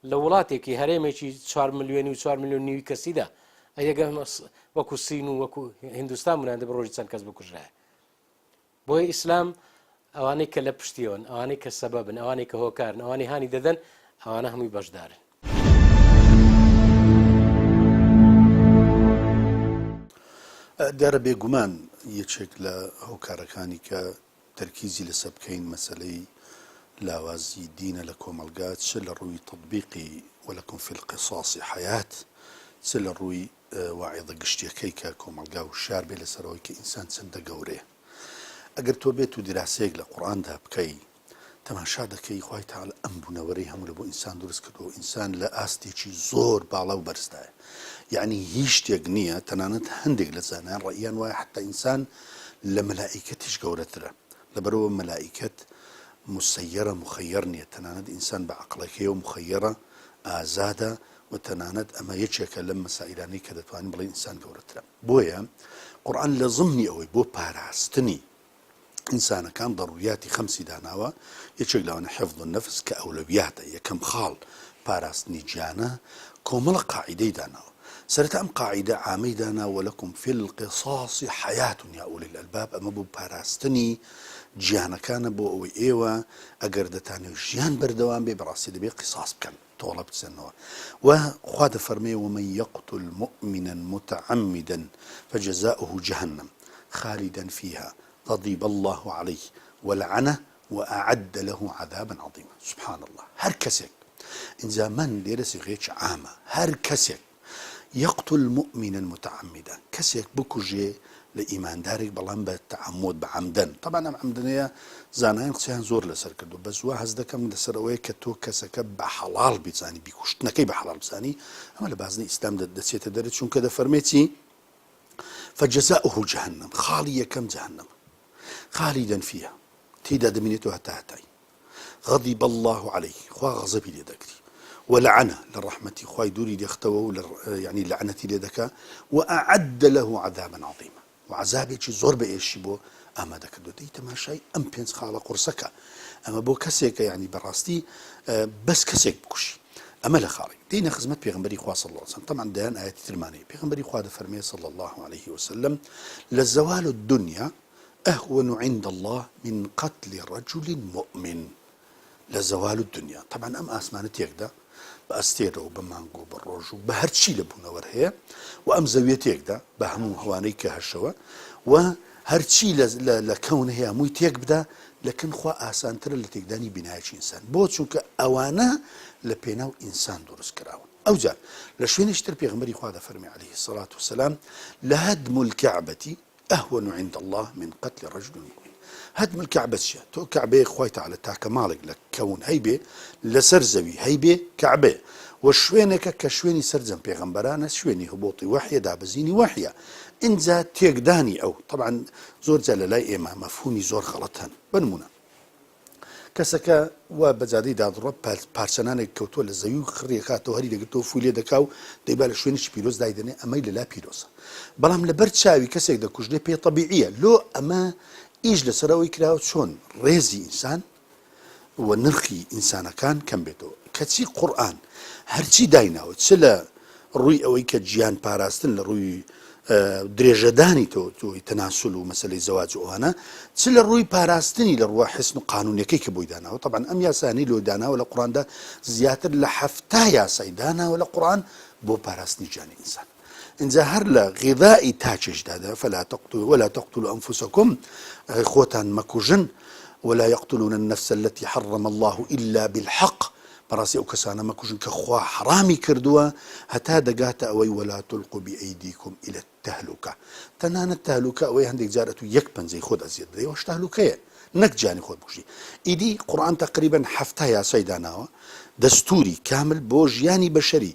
لە وڵاتێکی هەرێمێکی 4 ملیۆنی و 4 ملیۆن نیوی کەسیدا ئەیەگە وەکو سین و وەکو هندستان بناندە بە ڕۆژی چەند کەس بکوژرایە بۆیە ئیسلام ئەوانەی کە لە پشتیەوەن، ئەوانەی کە سەبەبن، ئەوانەی کە هۆکارن، ئەوانەی هانی دەدەن، ئەوانە هەمووی بەشدارن. دیارە بێگومان یەکێک لە هۆکارەکانی کە تەرکیزی لەسەر بکەین مەسەلەی لاوازی دینە لە کۆمەڵگا چ لە ڕووی تەتبیقی ولکم فی القصاص حیاة چ لە ڕووی واعیظە گشتیەکەی کە کۆمەڵگا وشیار بێ لەسەر ئەوەی کە ئینسان چەندە گەورەیە. ئەگەر تۆ بێت و دیراسەیەک لە قورئاندا بکەی تەماشا دەکەی خوای تەعالا ئەم بوونەوەرەی هەموو لە بۆ ئینسان دروست کردووە و ئینسان لە ئاستێکی زۆر باڵا و بەرزدایە یەعنی هیچ شتێک نییە تەنانەت هەندێک لە زانایان ڕەئیان وایە حەتا ئینسان لە مەلائیکەتیش گەورەترە لەبەرئەوە مەلائیکەت مسەیەرە مخەیەر نییە تەنانەت ئینسان بە عەقڵەکەیەوە مخەیەرە ئازادە و تەنانەت ئەمە یەکێکە لەم مەسائیلانەی کە دەتوانین بڵێین ئینسان گەورەترە. بۆیە قورئان لە زمنی ئەوەی بۆ پاراستنی ئینسانەکان ضروریاتی خەمسی داناوە، یەکێک لەوانە حفظ النفس کە ئەولەویاتە، یەکەم خاڵ پاراستنی گیانە، کۆمەڵە قاعیدەی داناوە. سەرەتا ئەم قاعیدە عامەی دانا ولکم فی القصاص حیاة یا اولی الالباب ئەمە بۆ پاراستنی گیانەکانە بۆ ئەوەی ئێوە ئەگەر دەتانەوێت ژیان بەردەوام بێ بەڕاستی دەبێ قیصاص بکەن. تۆڵە بسەنەوە وە خوا دەفەرمێ ومن یقتل مؤمنا متعمدا فجزاؤه جهنم خالدا فیها. غضب اللە علیه ولعنه وأعد له عذابا عظیما سبحان اللە هەر کەسێک ئینجا من لێرە سیغەیەکی عامە هەر کەسێک یقتل مؤمنا متعمدا کەسێک بکوژێ لە ئیماندارێک بەڵام بە تعمد بە عەمدەن تەبعەن ئەم عەمدەنەیە زانایان قسەیان زۆر لەسەر کردو بەس وا هەست دەکەم لەسەر ئەوەیە کە تۆ کەسەکە بە حەڵاڵ بیزانی بیکوشتنەکەی بە حەڵاڵ بزانی ئەمە لە بازنەی ئیسلام دەچێتە دەرێ چونکە دەفەرمێ چی فجزاؤه جهنم خاڵی یەکەم جەهەنەمە خالدا فیها تێیدا دەمینێتەوە هەتا هەتایی غضب اللە علیه خوا غەزەبی لێ دەگری ولعنە لە ڕەحمەتی خوای دووری دەختەوە و یعنی لەعنەتی لێ دەکا وأعد له عذابا عظیما و عذابێکی زۆر بە ئێشی بۆ ئامادە کردو دەی تەماشای ئەم پێنج خاڵە قورسەکە ئەمە بۆ کەسێکە یعنی بەڕاستی بەس کەسێک بکوشی ئەمە لە خاڵێک دێینە خزمەت پێغەمبەری خوا صلی اللە علیه وسلم طبعا دەیان ئایەتی ترمان هەیە پێغەمبەری خوا دەفەرمێ صلی اللە علیه وسلم لزوال الدنیا اهون عند الله من قتل رجل مؤمن لزوال الدنیا طبعا ئەم ئاسمانە تێکدا بە ئەستێرە و بە مانگ و بە ڕۆژ و بە هەرچی لە بوونەوەر هەیە و ئەم زەویە تێکدا بە هەموو هەوانەی کە هەشەوە و هەرچی لە لە لە کەون هەیە هەمووی تێک بدا لە کن خوا ئاسانترە لە تێکدانی بینایەکی ئینسان بۆ چونکە ئەوانە لە پێناو ئینسان دروست کراون ئەوجا لە شوێنێکی تر پێغەمبەری خوا دەفەرمێ علیه الصلاة والسلام لهدم الکعبة اهون عند الله من قتل رجل مؤمن هدم الکعبە چیە تۆ کەعبەیەک خوای تعالی تاکە ماڵێک لە کەون هەیبێ لەسەر زەوی هەیبێ کەعبەیە و شوێنێکە کە شوێنی سەرجەم پێغەمبەرانە شوێنی هبوطی وەحیە دابەزینی وەحیە ئینجا تێکدانی ئەو تەبعەن زۆر جار لە لای ئێمە مەفهومی زۆر غەڵەت هەن بە نمونە کەسەکە وا بە جادەی دادڕۆ پارچە نانێک کەوتووە لە زەوی و خڕی ئەکاتەوە هەری دەگرتەوە فووی لێ دەکا و دەیبا لە شوێنێکی پیرۆز دایدەنێ ئەمەی لەلا پیرۆزە بەڵام لەبەر چاوی کەسێک دەکوژرێ پێ تەبیعیە لۆ ئەمە ئیش لەسەر ئەوەی کراوە چۆن ڕێزی ئینسان و نرخی ئینسانەکان کەم بێتەوە کەچی قورئان هەرچی دایناوە چ لە ڕووی ئەوەی کە گیان پاراستن لە ڕووی درێژەدانی تۆ تۆی تەناسول و مەسلەی زەواج و ئەوانە چ لە ڕووی پاراستنی لە ڕووە حسن و قانونەکەی کە بۆی داناوە طبعا ئەم یاسانی لۆ داناوە لە قورئاندا زیاتر لە حەفتا یاسای داناوە لە قورئان بۆ پاراستنی گیانی ئینسان ئینجا هەر لە غذائی تاکێشدا دە فلا تقتلوا ولا تقتلوا انفسکم خۆتان مەکوژن ولا يقتلون النفس التي حرم الله إلا بالحق بەڕاستی ئەو کەسانە مەکوژن کە خوا حەڕامی کردووە هەتا دەگاتە ئەوەی ولا تلقوا بأيديكم إلى التهلكە تەنانەت تهلوکە ئەوەی هەندێک جار ئەتوو یەک پەنجەی خۆت ئەزیەت بدەی ئەوەش تهلوکەیە نەک گیانی خۆت بکوژی ئیدی قورئان تەقریبەن حەفتا یاسای داناوە دەستوری کامل بۆ ژیانی بەشەری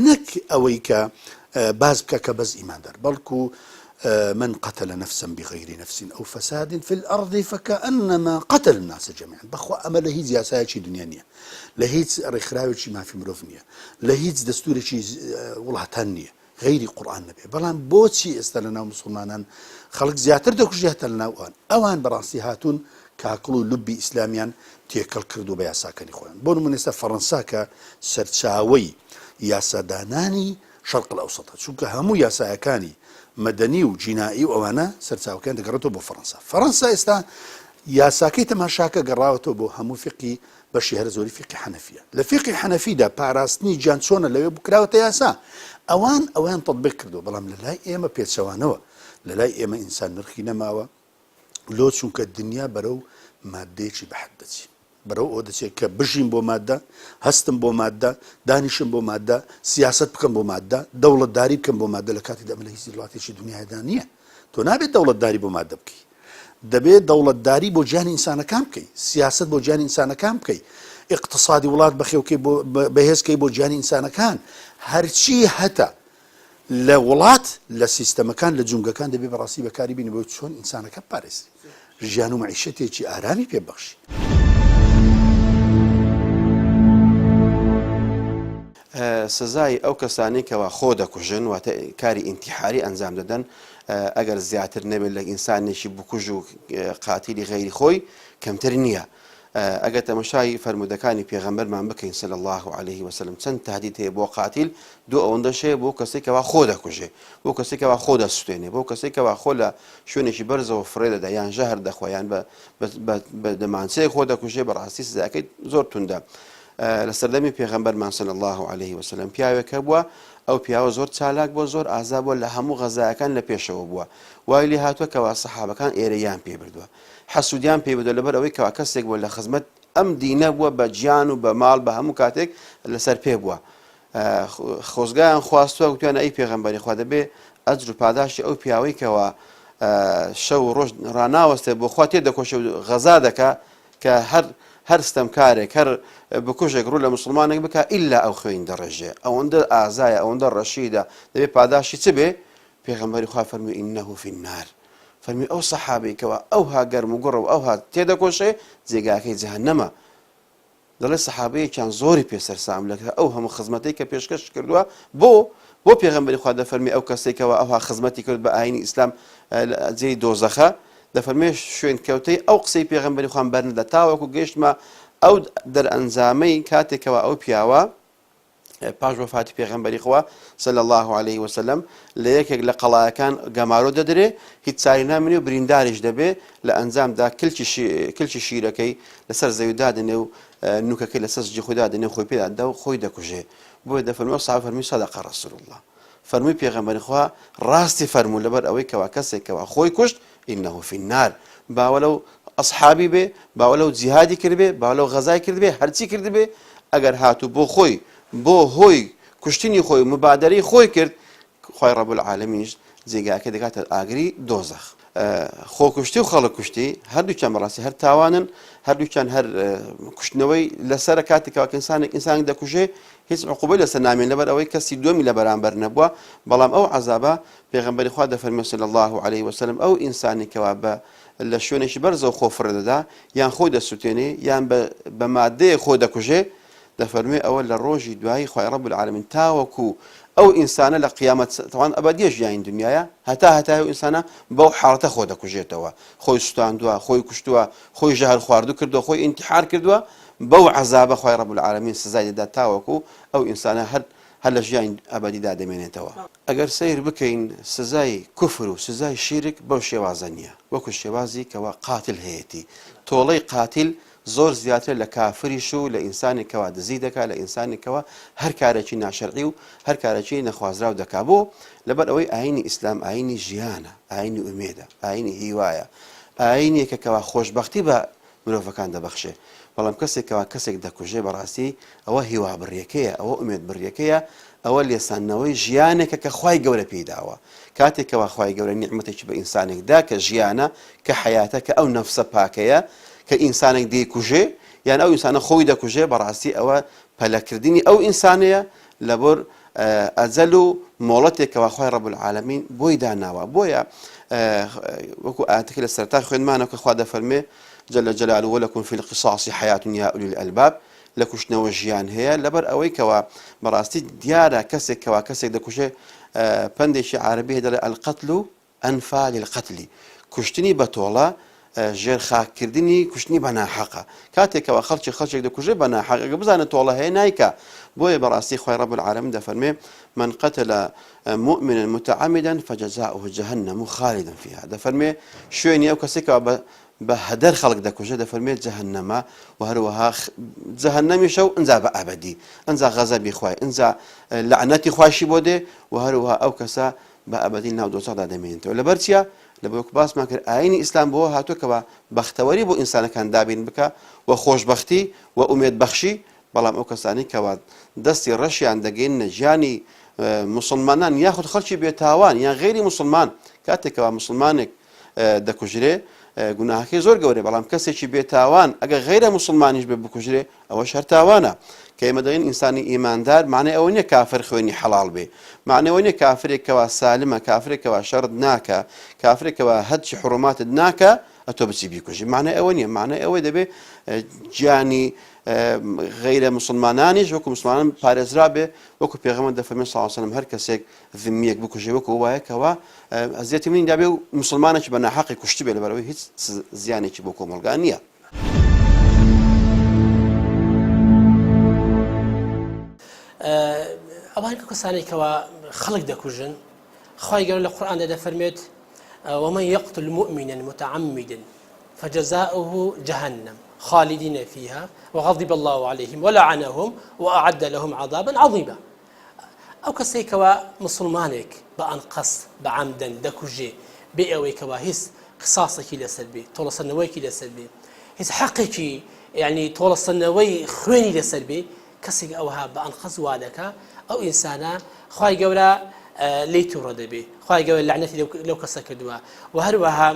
نەک ئەوەی کە باس بکە کە بەس ئیماندار بەڵکو من قتل نفسا بغیر نفس او فساد في الارض فكأنما قتل الناس جميعا بەخوا ئەمە لە هیچ یاسایەکی دنیا نییە لە هیچ ڕێکخراوێکی مافی مرۆڤ نییە لە هیچ دەستورێکی وڵاتان نییە غەیری قورئان نەبێ بەڵام بۆچی ئێستا لە ناو مسوڵمانان خەڵک زیاتر دەکوژێ هەتا لە ناو ئەوان ئەوان بەڕاستی هاتوون کاکڵ و لوبی ئیسلامیان تێکەڵ کردو بە یاساکانی خۆیان بۆ نمونە ئێستا فەڕەنسا کە سەرچاوەی یاسادانانی شەرق الاوسطە چونکە هەموو یاسایەکانی مەدەنی و جینائی و ئەوانە سەرچاوەکەیان دەگەڕێتەوە بۆ فەڕەنسا فەڕەنسا ئێستا یاساکەی تەماشاکە گەڕاوەتەوە بۆ هەموو فقی بەشی هەرە زۆری فیقهی حەنەفیە. لە فیقهی حەنەفیدا پاراستنی گیان چۆنە لەوێ کراوەتە یاسا. ئەوان ئەوەیان تەتبیق کردووە، بەڵام لە لای ئێمە پێچەوانەوە. لە لای ئێمە ئینسان نرخی نەماوە، لۆ چونکە دنیا بەرەو ماددەیەکی بەحەد دەچی. بەرەو ئەوە دەچێت کە بژیم بۆ ماددە، هەستم بۆ ماددە، دانیشم بۆ ماددە، سیاسەت بکەم بۆ ماددە، دەوڵەتداری بکەم بۆ ماددە، لە کاتێکدا ئەمە لە هیچ وڵاتێکی دنیادا نییە. تۆ نابێت دەوڵەتداری بۆ ماددە بکەی. دەبێت دەوڵەتداری بۆ گیانی ئینسانەکان بکەی، سیاسەت بۆ گیانی ئینسانەکان بکەی، ئیقتسادی وڵات بەخێوکەی بۆ بەهێزکەی بۆ گیانی ئینسانەکان، هەرچی هەتە لە وڵات لە سیستەمەکان لە جومگەکان دەبێ بەڕاستی بەکاری بینی بۆ چۆن ئینسانەکە بپارێزری ژیان و مەعیشەتێکی ئارامی پێ بەخشی. سزای ئەو کەسانەی کەوا خۆ دەکوژن واتە کاری ئینتیحاری ئەنجام دەدەن ئەگەر زیاتر نەبێت لە ئینسانێکی بکوژ و قاتیلی غەیری خۆی کەمتر نییە ئەگەر تەمەشای فەرموودەکانی پێغەمبەرمان بکەین صلی الله علیه وسلم چەند تهدید هەیە بۆ قاتیل دوو ئەوەندەش هەیە بۆ کەسێک کەوا خۆ دەکوژێ بۆ کەسێک کەوا خۆ دەسوتێنێ بۆ کەسێک کەوا خۆ لە شوێنێکی بەرزەوە فڕێ دەدا یان ژەهر دەخوا یان بە بە دەمانچەیەک خۆ دەکوژێ بەڕاستی سزاکەی زۆر توندە لە سەردەمی پێغەمبەرمان صلی اللە علیه وسلم پیاوێک هەبووە. ئەو پیاوە زۆر چالاک بووە زۆر ئازا بووە لە هەموو غەزایەکان لە پێشەوە بووە وای لێ هاتووە کەوا سەحابەکان ئێرەییان پێ بردووە حەسوودیان پێ بردووە لەبەر ئەوەی کەوا کەسێک بووە لە خزمەت ئەم دینە بووە بە گیان و بە ماڵ بە هەموو کاتێک لەسەر پێ بووە خۆزگایان خواستووە گوتیانە ئەی پێغەمبەری خوا دەبێ ئەجر و پاداشتی ئەو پیاوەی کەوا شەو و ڕۆژ ڕاناوەستێ بۆ خوا تێ دەکۆشێ و غەزا دەکا کە هەر هەر ستەمکارێک هەر بکوژێک ڕوو لە مسلمانێک بکا ئیلا ئەو خوێن دەڕێژێ ئەوەندە ئازایە ئەوەندە ڕەشیدە دەبێ پاداشتی چ بێ پێغەمبەری خوا فەرمووی انه فی النار فەرمی ئەو سەحابەی کەوا ئەوها گەرم و گوڕە و ئەوها تێدەکۆشێ جێگاکەی جەهەنەمە دەڵێ سەحابەیەکیان زۆری پێ سەرسام لە ئەو هەموو خزمەتەی کە پێشکەش کردووە بۆ بۆ پێغەمبەری خوا دەفەرمی ئەو کەسێک کەوا ئەوها خزمەتی کرد بە ئاینی ئیسلام جێی دۆزەخە دەفەرمێ شوێنکەوتەی ئەو قسەی پێغەمبەری خوام بەرنەدا تاوەکو گەیشتمە ئەو دەرئەنجامەی کاتێکەوە ئەو پیاوە پاش وەفاتی پێغەمبەری خوا صلی اللە علیه وسلم لە یەکێک لە قەڵایەکان گەمارۆ دەدرێ هیچ چاری نامێنێ و برینداریش دەبێ لە ئەنجامدا کلکی کلکی شیرەکەی لەسەر زەوی دادەنێ و نوکەکەی لەسەر زگی خۆی دادەنێ خۆی پێدا دا و خۆی دەکوژێ بۆیە دەفەرموێ سەحابە فەرمی صدق رسول اللە فەرمووی پێغەمبەری خوا ڕاستی فەرموو لەبەر ئەوەی کەوا کەسێک کەوا خۆی کوشت انه فی النار باوە لەو ئەسحابی بێ باوە لەو جیهادی کردبێ باوە لەو غەزای کردبێ هەرچی کردبێ ئەگەر هاتوو بۆ خۆی بۆ هۆی کوشتنی خۆی مبادەرەی خۆی کرد خوای رب العالمینیش جێگاکەی دەکاتە ئاگری دۆزەخ. خۆکوشتی و خەڵک کوشتی هەردووکیان بەڕاستی هەر تاوانن هەردووکیان هەر کوشتنەوەی لەسەرە کاتێکەوە کە ئینسانێک ئینسانێک دەکوژێ هیچ عقوبەی لەسەر نامێن لەبەر ئەوەی کەسی دووەمی لە بەرامبەر نەبووە بەڵام ئەو عەزابە پێغەمبەری خوا دەفەرمێ صلی اللە علیه وسلم ئەو ئینسانی کەوا بە لە شوێنێکی بەرزەوە خۆ فڕێ دەدا یان خۆی دەسوتێنێ یان بە بە مادەیەک خۆ دەکوژێ دەفەرموێ ئەوە لە ڕۆژی دوایی خوای رب العالمین تاوەکو ئەو ئینسانە لە قیامەت تەوان ئەبەدیە ژیانی دنیایە هەتا هەتای ئەو ئینسانە بەو حاڵەتە خۆ دەکوژێتەوە خۆی سوتاندووە خۆی کوشتووە خۆی ژەهر خواردو کردووە خۆی ئینتحار کردووە بەو عەزابە خوای رب العالمین سزای دەدات تاوەکو ئەو ئینسانە هەر هەر لە ژیانی ئەبەدیدا دەمێنێتەوە. ئەگەر سەیر بکەین سزای کوفر و سزای شیرک بەو شێوازە نیە وەکو شێوازی کەوا قاتل هەیەتی تۆڵەی قاتیل زۆر زیاترە لە کافریش و لە ئینسانێک کەوا دزی دەکا لە ئینسانێک کەوا هەر کارێکی ناشەرعی و هەر کارێکی نەخوازراو دەکا بۆ؟ لەبەر ئەوەی ئایینی ئیسلام ئایینی ژیانە ئایینی ئومێدە ئایینی هیوایە ئایینێکە کەوا خۆشبەختی بە مرۆڤەکان دەبەخشێ بەڵام کەسێک کەوا کەسێک دەکوژێ بەڕاستی ئەوە هیوابڕیەکەیە ئەوە ئومێد بڕیەکەیە ئەوە لێسەندنەوەی ژیانێکە کە خوای گەورە پێی داوە کاتێک کەوا خوای گەورە نیعمەتێکی بە ئینسانێک دا کە ژیانە کە حەیاتە کە ئەو نەفسە پاکەیە کە ئینسانێک دەیکوژێ یان ئەو ئینسانە خۆی دەکوژێ بەڕاستی ئەوە پەلەکردنی ئەو ئینسانەیە لەبەر ئەجەل و مۆڵەتێک کەوا خوای رب العالمین بۆی داناوە بۆیە وەکو ئاەتەکە لە سەرەتا خوێندمانەوە کە خوا دەفەرمێ جل جلاله ولكم في القصاص حياة يا أولي الألباب لە کوشتنەوە ژیان هەیە لەبەر ئەوەی کەوا بەڕاستی دیارە کەسێک کەوا کەسێک دەکوژێ پەندێکی عربی هەیە دەڵێ القتل انفی للقتل کوشتنی بە تۆڵە ژێر خاک کردنی کوشتنی بە ناحەقە کاتێک کەوا خەڵکی خەڵکێک دەکوژێ بە ناحەق ئەگەر بزانێت تۆڵە هەیە نایکا بۆیە بەڕاستی خوای رب العالمین دەفەرمێ من قتل مؤمنا متعمدا فجزاؤه جهنم خالدا فيها دەفەرمێ شوێنی ئەو کەسێک کەوا بە بە هەدەر خەڵک دەکوژێ دەفەرمێ جەهەنەمە و هەروەها جەهەنەمیشە و ئنجا بە ئەبەدی ئنجا غەزەبی خوای ئنجا لەعنەتی خواشی بۆ دێ و هەروەها ئەو کەسە بە ئەبەدی ناو دۆزەخدا دەمێنێتەوە لەبەر چیە لەبەر وەکو باسمان کرد ئایینی ئیسلام بۆ هاتووە کەوا بەختەوەری بۆ ئینسانەکان دابین بکا و خۆشبەختی و ئومێد بەخشی بەڵام ئەو کەسانەی کەوا دەستی ڕەشیان دەگەیننە گیانی موسڵمانان یاخود خەڵکی بێتاوان یان غەیری موسڵمان کاتێک کەوا موسڵمانێک دەکوژرێ گوناهەکەی زۆر گەورەیە بەڵام کەسێکی بێتاوان ئەگەر غەیرە موسڵمانیش بێ بکوژرێ ئەوەش هەر تاوانە کە ئێمە دەڵێین ئینسانی ئیماندار معنای ئەوە نییە کافر خوێنی حەڵاڵ بێ معنای ئەوە نییە کافرێک کەوا سالمە کافرێک کەوا شەڕت ناکە کافرێک کەوا هەرچی حڕوماتت ناکە ئەتۆ بچی بیکوژی معنای ئەوە نییە معنای ئەوەی دەبێ گیانی غەیرە مسلمانانیش وەکو مسلمانان پارێزرا بێ وەکو پێغەمبەر دەفەرمێ صلی الله علیه و سلم هەر کەسێک ذمیەک بکوژێ وەکو وایە کەوا ئەزیەتی منی دابێ و مسلمانێکی بە ناحەقی کوشتبێ لەبەرئەوەی هیچ زیانێکی بۆ کۆمەڵگا نییە. ئەوان کە کەسانێک کەوا خەڵک دەکوژن خوای گەورە لە قورئاندا دەفەرمێت ومن يقتل مؤمنا متعمدا فجزاؤه جهنم خالدين فيها وغضب الله عليهم ولعنهم وأعد لهم عذابا عظيما. ئەو کەسەی کەوا موسڵمانێک بە ئەنقەست، بە عەمدەن، دەکوژێ بێ ئەوەی کەوا هیچ قیساسێکی لەسەر بێ، تۆڵەسەندنەوەیەکی لەسەر بێ، هیچ حەقێکی یانی تۆڵەسەندنەوەی خوێنی لەسەر بێ، کەسێک ئەوها بە ئەنقەست وا دەکا، ئەو ئینسانە خوای گەورە لێی توڕە دەبێ، خوای گەورە لەعنەتی لەو کەسە کردووە و هەروەها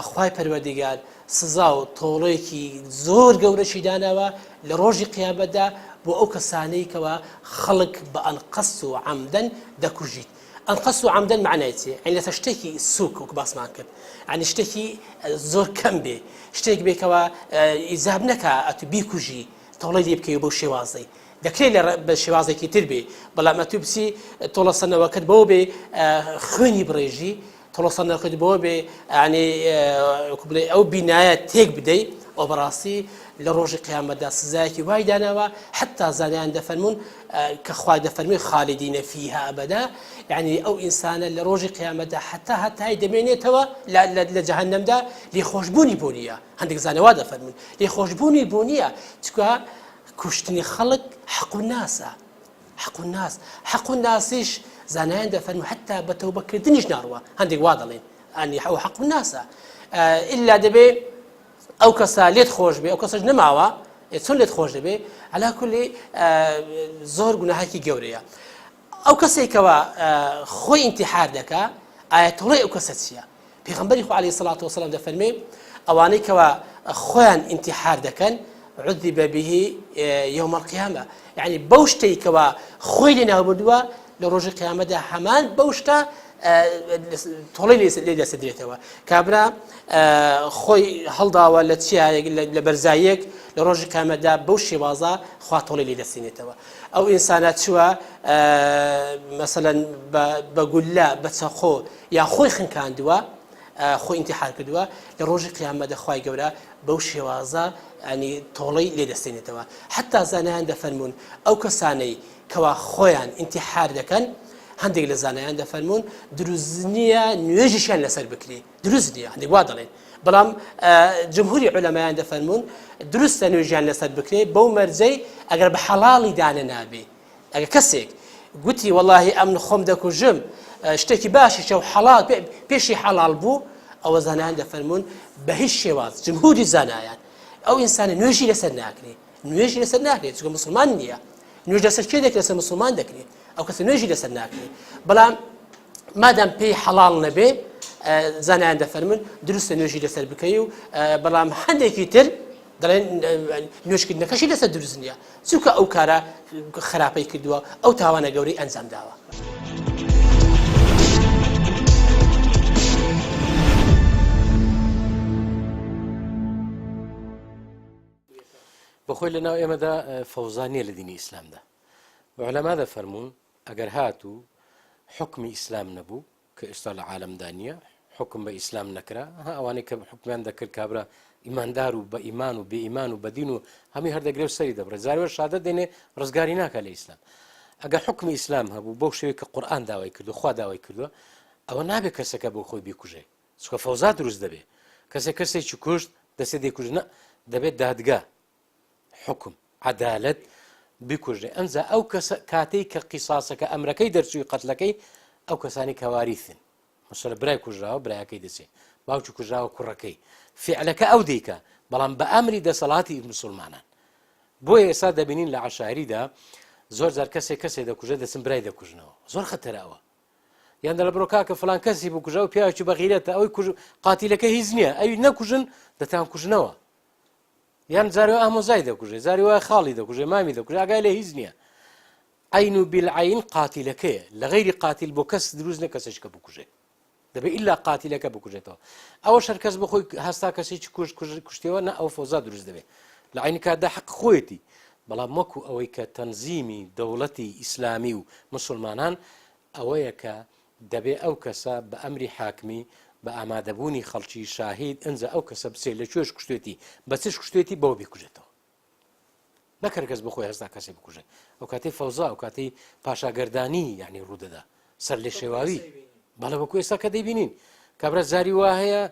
خوای پەروەردیگار سزا و تۆڵەیەکی زۆر گەورەشی داناوە لە ڕۆژی قیامەتدا بۆ ئەو کەسانەی کەوا خەڵک بە ئەنقەست و عەمدەن دەکوژیت. ئەنقەست و عەمدەن مەعنای چیە؟ یانی لەسەر شتێکی سوک وەک باسمان کرد یانی شتێکی زۆر کەم بێ شتێک بێ کەوا ئیجاب نەکا ئەتو بیکوژی تۆڵەی لێ بکەی بەو شێوازەی دەکرێت لە بە شێوازێکی تر بێ بەڵام ئەتو بچی تۆڵەسەنەوەکەت بەوە بێ خوێنی بڕێژی تۆڵەسەندنەکەت بەوە بێ یانی وەکو بڵێ ئەو بینایە تێک بدەی ئەو بەڕاستی لە ڕۆژی قیامەتدا سزایەکی وای داناوە حتا زانایان دەفەرمونون کە خوا دەفەرمووی خالدین فیها ئەبەدا یعنی ئەو ئینسانە لە ڕۆژی قیامەتدا حتا هەتای دەمێنێتەوە لە جەهەنەمدا لێخۆشببوونی بۆ نییە هەندێک زانەوا دەفەرمون لێخۆشببوونی بۆ نییە چکە کوشتنی خەڵک حەق و ناسە حق الناس حق الناسیش زانایان دەفەرموون حتا بە تەوبە کردنیش ناڕوا هەندێک وا دەڵێن ئەنی ئەو حق الناسە ئللا دەبێ ئەو کەسە لێت خۆش بێ ئەو کەسەش نەماوە چۆن لێت خۆش دەبێ علا کولی زۆر گوناهێکی گەورەیە ئەو کەسێکەوە خۆی ئینتیحار دەکا ئایا تۆڵەی ئەو کەسە چییە پێغەمبەری خوا علیە الصلوة والسلام دەفەرمێ ئەوانەی کەوا خۆیان ئینتیحار دەکەن عذب به يوم القيامة یعنی بەو شتەی کەوا خۆی لێ ناوبردووە لە ڕۆژی قیامەتدا هەمان بەو شتە تۆڵەی لێ دەسەدرێتەوە کابرا خۆی هەڵداوە لە چیایەک لە بەرزاییەک لە ڕۆژی قیامەتدا بەو شێوازە خوا تۆڵەی لێ دەسێنێتەوە ئەو ئینسانە چووە مەسەلەن بە گوللە بە چەقۆ یا خۆی خنکاندووە خۆی ئینتیحار کردووە لە ڕۆژی قیامەتدا خوای گەورە بەو شێوازە ینی تۆڵەی لێ دەستێنێتەوە حتا زانایان دەفەرموون ئەو کەسانەی کەوا خۆیان ئینتیحار دەکەن هەندێک لە زانایان دەفەرموون دروست نییە نوێژیشیان لەسەر بکرێ دروست نییە هەندێک وا دەڵێن بەڵام جمهوری عولەمایان دەفەرموون دروستە نوێژیان لەسەر بکرێ بەو مەرجەی ئەگەر بە حەڵاڵی دانە نابێ ئەگەر کەسێک گوتی وەڵاهی ئەمن خۆم دەکوژم شتێکی باشیشە و حەڵال پێشی حەڵال بوو ئەوە زانایان دەفەرموون بە هیچ شێواز جمهوری زانایان ئەو ئینسانە نوێژی لەسەر ناکرێ نوێژی لەسەر ناکرێت چونکە مسلمان نییە نوێژ لەسەر کێ دەکرێت لەسەر مسلمان دەکرێت ئەو کەسە نوێژی لەسەر ناکرێت بەڵام مادام پێی حەڵال نەبێ زانایان دەفەرمون دروستە نوێژی لەسەر بکەی و بەڵام هەندێکی تر دەڵێن نوێژکردنەکەشی لەسەر دروست نییە چونکە ئەو کارە خراپەی کردووە ئەو تاوانە گەورەی ئەنجام داوە. بەخۆی لە ناو ئێمەدا فەوزا نییە لە دینی ئیسلامدا عولەما دەفەرموون ئەگەر هاتوو حکمی ئیسلام نەبوو کە ئێستا لە عالەمدا نییە حکم بە ئیسلام نەکرا ها ئەوانەی کە حکمیان دەکرد کابرا ئیماندار و بە ئیمان و بێ ئیمان و بەدین و هەمی هەردەگرێ و سەری دەبڕێ زارەوە شادە دێنێ ڕزگاری ناکە لە ئیسلام ئەگەر حکمی ئیسلام هەبوو بەو شێوەی کە قورئان داوای کردو خوا داوای کردووە ئەوە نابێت کەسەکە بۆ خۆی بیکوژێ چونکە فەوزا دروست دەبێ کەسێک کەسێکی کوشت دەسێ دەیکوژ نە دەبێت دادگا حکم عەدالەت بکوژێ ئەمجا ئەو کەسە کاتێک کە قیساسەکە ئەمرەکەی دەرچووی قەتلەکەی ئەو کەسانی کەواریثن مەسەلە برای کوژراوە برایەکەی دەچێ باوکی کوژراوە کوڕەکەی فعلەکە ئەو دیکە بەڵام بە ئەمری دەسەڵاتی مسلمانان بۆیە ئێستا دەبینین لە عشاریدا زۆر جار کەسێک کەسێ دەکوژێ دەچن برای دەکوژنەوە زۆر خەتەرەوە یان دەڵێ بڕۆ کاکە فلان کەسی بکوژە ئەو پیاوێکی بەغیرەتە ئەوی کوژ قاتیلەکە هیچ نییە ئەوی نەکوژن دەتان کوژنەوە یان جارێ ئامۆزای دەکوژێ جاری وایە خاڵی دەکوژێ مامی دەکوژێ ئاگای لە هیچ نییە عین و بیلعین قاتیلەکەیە لە غەیری قاتیل بۆ کەس دروست نە کەسێک کە بکوژێ دەبێ ئیلا قاتیلەکە بکوژێتەوە ئەوە شەر کەس بخۆی هەستا کەسێکی کوشت کوشتەوە نە ئەو فۆزا دروست دەبێت لە عینی کاتدا حەق خۆیەتی بەڵام وەکو ئەوەی کە تەنزیمی دەوڵەتی ئیسلامی و مسلمانان ئەوەیە کە دەبێ ئەو کەسە بە ئەمری حاکمی بە ئامادەبوونی خەڵکی شاهید ئەنجا ئەو کەسە بچێت لە کوێش کوشتێتی بە چش کوشتێتی بەوە بیکوژێتەوە نەک هەر کەس بخۆی هەستا کەسێ بکوژێ ئەو کاتەی فەوزا ئەو کاتەی پاشاگەردانی یعنی ڕوودەدا سەر لێ شێواوی بەڵێ وەکو ئێستا کە دەیبینین کابرا جاری وا هەیە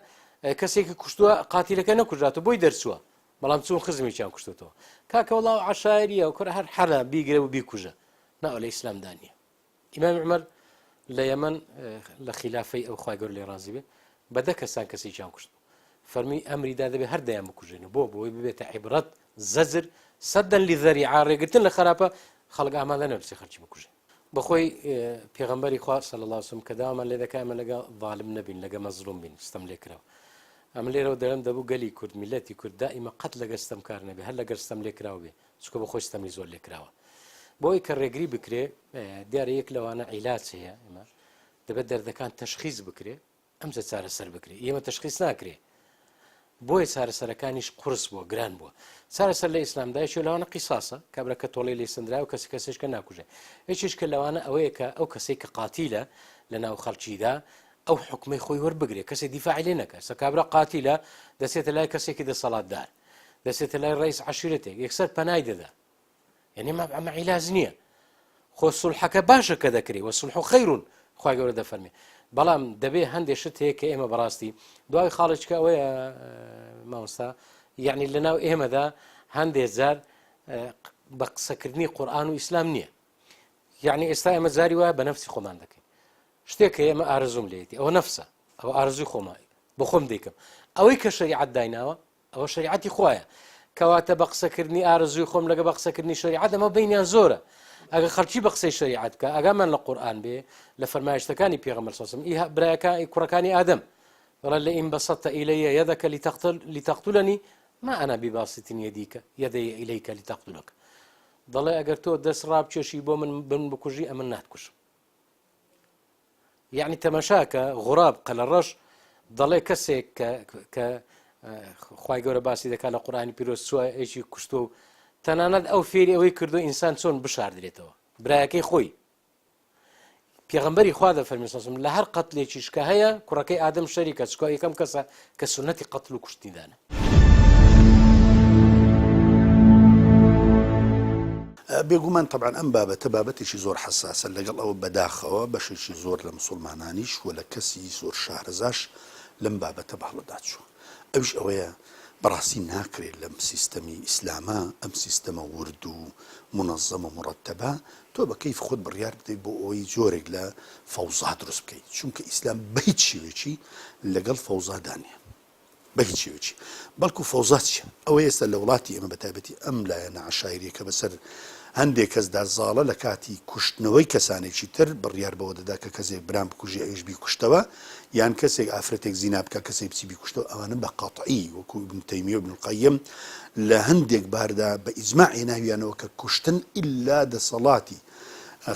کەسێکی کوشتووە قاتیلەکە نەکوژراتەوە بۆی دەرچووە بەڵام چون خزمێکیان کوشتێتەوە کاکە وڵاو عشاریە و کوڕ هەر حەرە بیگرە و بیکوژە ناوە لە ئیسلامدا نییە. ئیمامی عومەر لە یەمەن لە خیلافەی ئەو خوای گەورە لێ ڕازی بێ بە دە کەسان کەسێکیان کوشت بوو فەرمی ئەمری دا دەبێ هەر دەیان بکوژێن بۆ بۆی ببێتە عیبرەت زەجر سەدەن لذەریعە ڕێگرتن لە خراپە خەڵک ئامادە نەبێ بچێ خەڵکی بکوژێ بەخۆی پێغەمبەری خوا صلی الله علیه وسلم کە داوامان لێ دەکا ئێمە لەگە ظالم نەبین لەگە مەزلوم بین ستەم لێکراو ئەمە لێرەوە دەرم دەبوو گەلی کورد میلەتی کورد دائیمە قەت لەگە ستەمکار نەبێ هەر لەگەر ستەم لێکراو بێ چونکە بە خۆی ستەمی زۆر لێکراوە بۆی کە ڕێگری بکرێ دیارە یەک لەوانە عیلاج هەیە ئێمە دەبێت دەردەکان تەشخیز بکرێ ئەمجا چارەسەر بکرێ ئێمە تەشخیز ناکرێ بۆیە چارەسەرەکانیش قرس بووە گران بووە چارەسەر لە ئیسلامدا یەکێ لەوانە قیساسە کابرا کە تۆڵەی لێ سندرا و کەسی کەسێش کە ناکوژێ یەکێش کە لەوانە ئەوەیە کە ئەو کەسێک کە قاتیلە لە ناو خەڵکیدا ئەو حکومەی خۆی وەربگرێ کەسێ دیفاعی لێ نەکە سە کابرا قاتیلە دەچێتە لای کەسێکی دەسەڵاتدار دەچێتە لای ڕئیس عەشیرەتێک یەکسەر پەنای دەدا یعنی ما ئەمە عیلاج نییە خۆ سوڵحەکە باشە کە دەکرێ وە سوڵح و خەیرون خوای گەورە دەفەرمێ بەڵام دەبێ هەندێک شت هەیە کە ئێمە بەڕاستی دوای خاڵێککە ئەوەیە مامۆستا یعنی لەناو ئێمەدا هەندێک جار بە قسەکردنی قورآن و ئیسلام نییە یعنی ئێستا ئێمە جاری وایە بە نەفسی خۆمان دەکەین شتێک کە ئێمە ئارەزوم لێتی ئەوە نەفسە ئەوە ئارەزوی خۆمە بۆ خۆم دەیکەم ئەوەی کە شەریعەت دایناوە ئەوە شەریعەتی خوایە کەواتە بە قسەکردنی ئارەزووی خۆم لەگە بە قسەکردنی شەریعەت ئەمە بینیان زۆرە ئەگە خەڵکی بە قسەی شەریعەت بکە ئەگامان لە قورئان بێ لە فەرمایشتەکانی پێغەمبەر صلی الله علیه برایەکان کوڕەکانی ئادەم دەڵێ لئن بسطت إلي يدك لتقتل لتقتلني ما أنا بباسط يديك يدي إليك لتقتلك دەڵێ ئەگەر تۆ دەست ڕابکێشی بۆ من بن بکوژی ئەمن ناتکوژم یەعنی تەمەشاکە غوراب قەلەڕەش دەڵێ کەسێک کە کە خوای گەورە باسی دەکات لە قورئانی پیرۆز چووە یەکی کوشتووە و تەنانەت ئەو فێری ئەوەی کردو ئینسان چۆن بشاردرێتەوە برایەکەی خۆی پێغەمبەری خوا دەفەرمی سەسم لە هەر قەتلێکیش کە هەیە کوڕەکەی ئادەم شەریکە چکە یەکەم کەسە کە سونەتی قەتل و کوشتنی دانا. بێگومان تەبعەن ئەم بابەتە بابەتێکی زۆر حەساسە، لەگەڵ ئەوە بەداخەوە بەشێکی زۆر لە مسوڵمانانیش و لە کەسی زۆر شارەزاش لەم بابەتە بە هەڵەدا چووە ئەویش ئەوەیە بەڕاستی ناکرێت لەم سیستەمی ئیسلامە ئەم سیستەمە ورد و مونەزەم و مورەتەبە تۆ بە کەیف خۆت بڕیار بدەیت بۆ ئەوەی جۆرێک لە فەوزا دروست بکەیت چونکە ئیسلام بە هیچ شێوەیەکی لەگەڵ فەوزادا نییە بە هیچ شێوەیەکی بەڵکو فەوزا چیە ئەوەی ئێستا لە وڵاتی ئێمە بە تایبەتی ئەم لایەنە عەشایریە کە بەسەر هەندێک کەسدا زاڵە لە کاتی کوشتنەوەی کەسانێکی تر بڕیار بەوە دەدا کە کەسێک برام بکوژی ئەویش بیکوشتەوە یان کەسێک ئافرەتێک زینا بکا کەسێک بچی بیکوشتەوە ئەوانە بە قەتعی وەکو ابن تەیمیە و ابن القیم لە هەندێک باردا بە ئیجماع هێناویانەوە کە کوشتن ئیلا دەسەڵاتی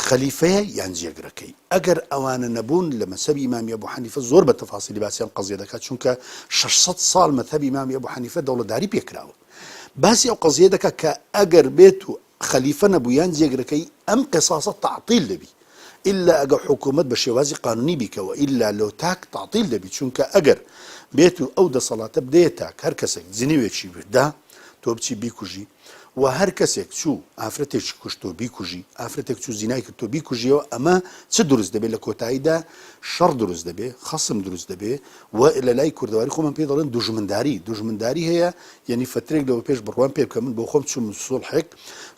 خەلیفەیە یان جێگرەکەی ئەگەر ئەوانە نەبوون لە مەزهەبی ئیمامی ئەبو حەنیفە زۆر بە تەفاسیلی باسی ئەم قەزیە دەکات چونکە 600 ساڵ مەزهەبی ئیمامی ئەبو حەنیفە دەوڵەتداری پێکراوە باسی ئەو قەزیە دەکات کە ئەگەر بێت و خەلیفە نەبوو یان جێگرەکەی ئەم قیساسە تەعتیل دەبی ئیلا ئەگەر حکوومەت بە شێوازی قانونی بیکە وە ئیلا لۆ تاک تەعتیل دەبی چونکە ئەگەر بێت و ئەو دەسەڵاتە بدەیە تاک هەر کەسێک جنیوێکی دا تۆ بچی بیکوژی وە هەر کەسێک چوو ئافرەتێکی کوشت تۆ بیکوژی ئافرەتێک چوو زینای کرد تۆ بیکوژیەوە ئەمە چ دروست دەبێت لە کۆتاییدا شەڕ دروست دەبێ خەسم دروست دەبێ و لە لای کوردەواری خۆمان پێی دەڵێن دوژمنداری دوژمنداری هەیە یعنی فترێک لەوە پێش بڕوام پێ بکە من بۆ خۆم چووم سوڵحێک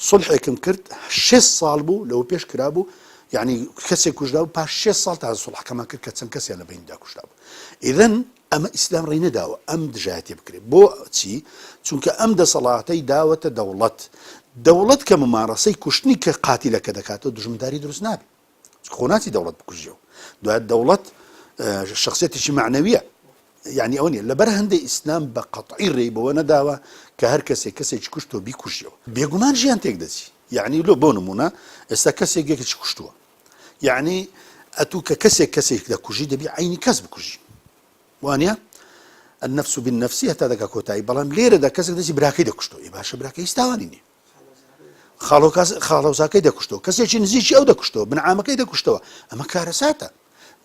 سوڵحێکم کرد شێست ساڵ بوو لەوە پێش کرابوو یعنی کەسێک کوژرا و پاش شێست ساڵ تا سوڵحەکەمان کرد کە چەند کەسیان لە بەیندا کوژرا بوو ئیذن ئەمە ئیسلام ڕێی نەداوە ئەم دژایەتیە بکرێت بۆ چی؟ چونکە ئەم دەسەڵاتەی داوەتە دەوڵەت دەوڵەت کە ممارەسەی کوشتنی کە قاتیلەکە دەکاتەوە دوژمنداری دروست نابێت خۆ ناچی دەوڵەت بکوژیەوە دوای دەوڵەت شخصیتێکی معنەویە یعنی ئەوە نیە لەبەر هەندێک ئیسلام بە قەتعی ڕێی بەوە نەداوە کە هەر کەسێک کەسێکی کوشت تۆ بیکوژیەوە بێگومان ژیان تێک دەچی یعنی لۆ بۆ نمونە ئێستا کەسێک یەکێکی کوشتووە یەعنی ئەتوو کە کەسێک کەسێک دەکوژی دەبی عەینی کەس بکوژی وانە النفس بالنفس هەتا دەگا کۆتایی بەڵام لێرەدا کەسێک دەستی براکەی دەکوشتەوە ئی باشە براکەی هیچ تاوانی نییە خاڵۆزاکەی دەکوشتەوە کەسێکی نزیکی ئەو دەکوشتەوە بنعامەکەی دەکوشتەوە ئەمە کارەساتە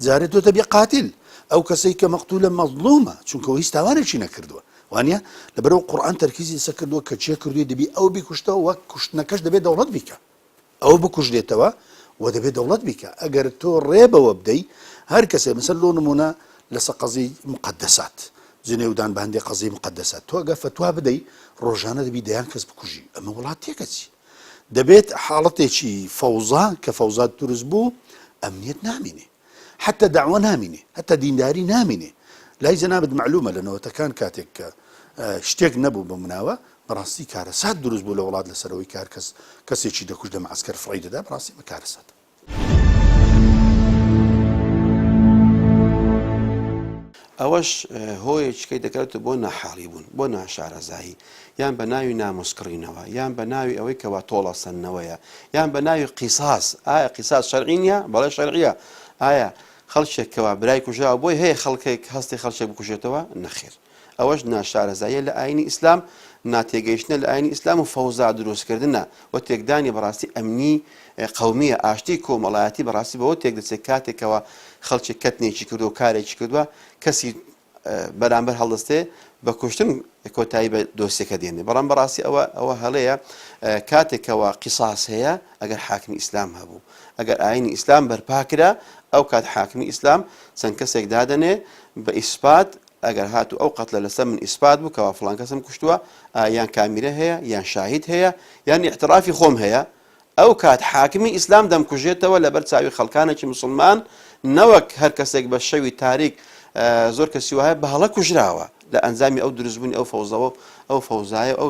جارێ تۆ دەبی قاتل ئەو کەسەی کە مەقتولە مەظلومە چونکە هیچ تاوانێکی نەکردووە وانە لەبەرەوە قورئان تەرکیزی لەسەر کردووە کە چێ کردووی دەبی ئەو بیکوشتەوە وەک کوشتنەکەش دەبێت دەوڵەت بیکە ئەو بکوژرێتەوە و دەبێت دەوڵەت بیکا ئەگەر تۆ ڕێ بەوە بدەی هەر کەسێ مەسەل لۆ نمونە لەسە قەزی مقدسات جنێودان بە هەندێک قەزی مقدسات تۆ ئەگەر فەتوا بدەی ڕۆژانە دەبی دەیان کەس بکوژی ئەمە وڵات تێکەچی دەبێت حاڵەتێکی فەوزا کە فەوزا دروست بوو. ئەمنیەت نامینێ حەتتا دەعوە نامینێ هەتا دینداری نامینێ لای جەنابت مەعلومە لە نەوەتەکان کاتێک کە شتێک نەبوو بە مناوە بەڕاستی کارەسات دروست بوو لە وڵات لەسەرەوەی کار کەس کەسێکی دەکوشت لە معسکەر فڕی دەدا بەڕاستی بە کارەسات. ئەوەش هۆیەکیکەی دەگەرێتەوە بۆ ناحاڵی بوون، بۆ ناشارەزایی، یان بە ناوی ناموس کڕینەوە، یان بە ناوی ئەوەی کەوا تۆڵەسەندنەوەیە، یان بە ناوی قیساس، ئایا قیساس شەرعی نییە؟ بەڵێ شەرعیە. ئایا خەڵکێک کەوا برای کوژراوە بۆی هەیە خەڵکێک هەستی خەڵکێک بکوژێتەوە؟ نەخێر. ئەوەش ناشارەزاییە لە ئاینی ئیسلام، ناتێگەیشتنە لە ئاینی ئیسلام و فەوزا دروستکردنە و تێکدانی بەڕاستی ئەمنی قەومییە، ئاشتی کۆمەڵایەتی بەڕاستی بەوە تێکدەچێت کاتێکەوە خەڵکێک کەتنێکی کردووە و کارێکی کردووە کەسی بەرامبەر هەڵدەستێ بە کوشتن کۆتایی بە دۆسیەکە دێنێ، بەڵام بەڕاستی ئەوە ئەوە هەڵەیە کاتێکەوە قیساس هەیە ئەگەر حاکمی ئیسلام هەبوو ئەگەر ئاینی ئیسلام بەرپا کرا ئەو کات حاکمی ئیسلام چەند کەسێک دادەنێ بە ئیسپات ئەگەر هاتوو ئەو قەتلە لەسەر من ئیسپات بوو کەوا فڵان کەسم کوشتووە، ئا یان کامیرە هەیە یان شاهید هەیە یان ئیعترافی خۆم هەیە، ئەو کات حاکمی ئیسلام دەمکوژێتەوە لەبەر چاوی خەڵکانێکی موسڵمان، نەوەک هەر کەسێک بە شەوی تاریک، زۆر کەسی وایە بە هەڵە کوژراوە لە ئەنجامی ئەو دروستبوونی ئەو فەوزەوە ئەو فەوزایە ئەو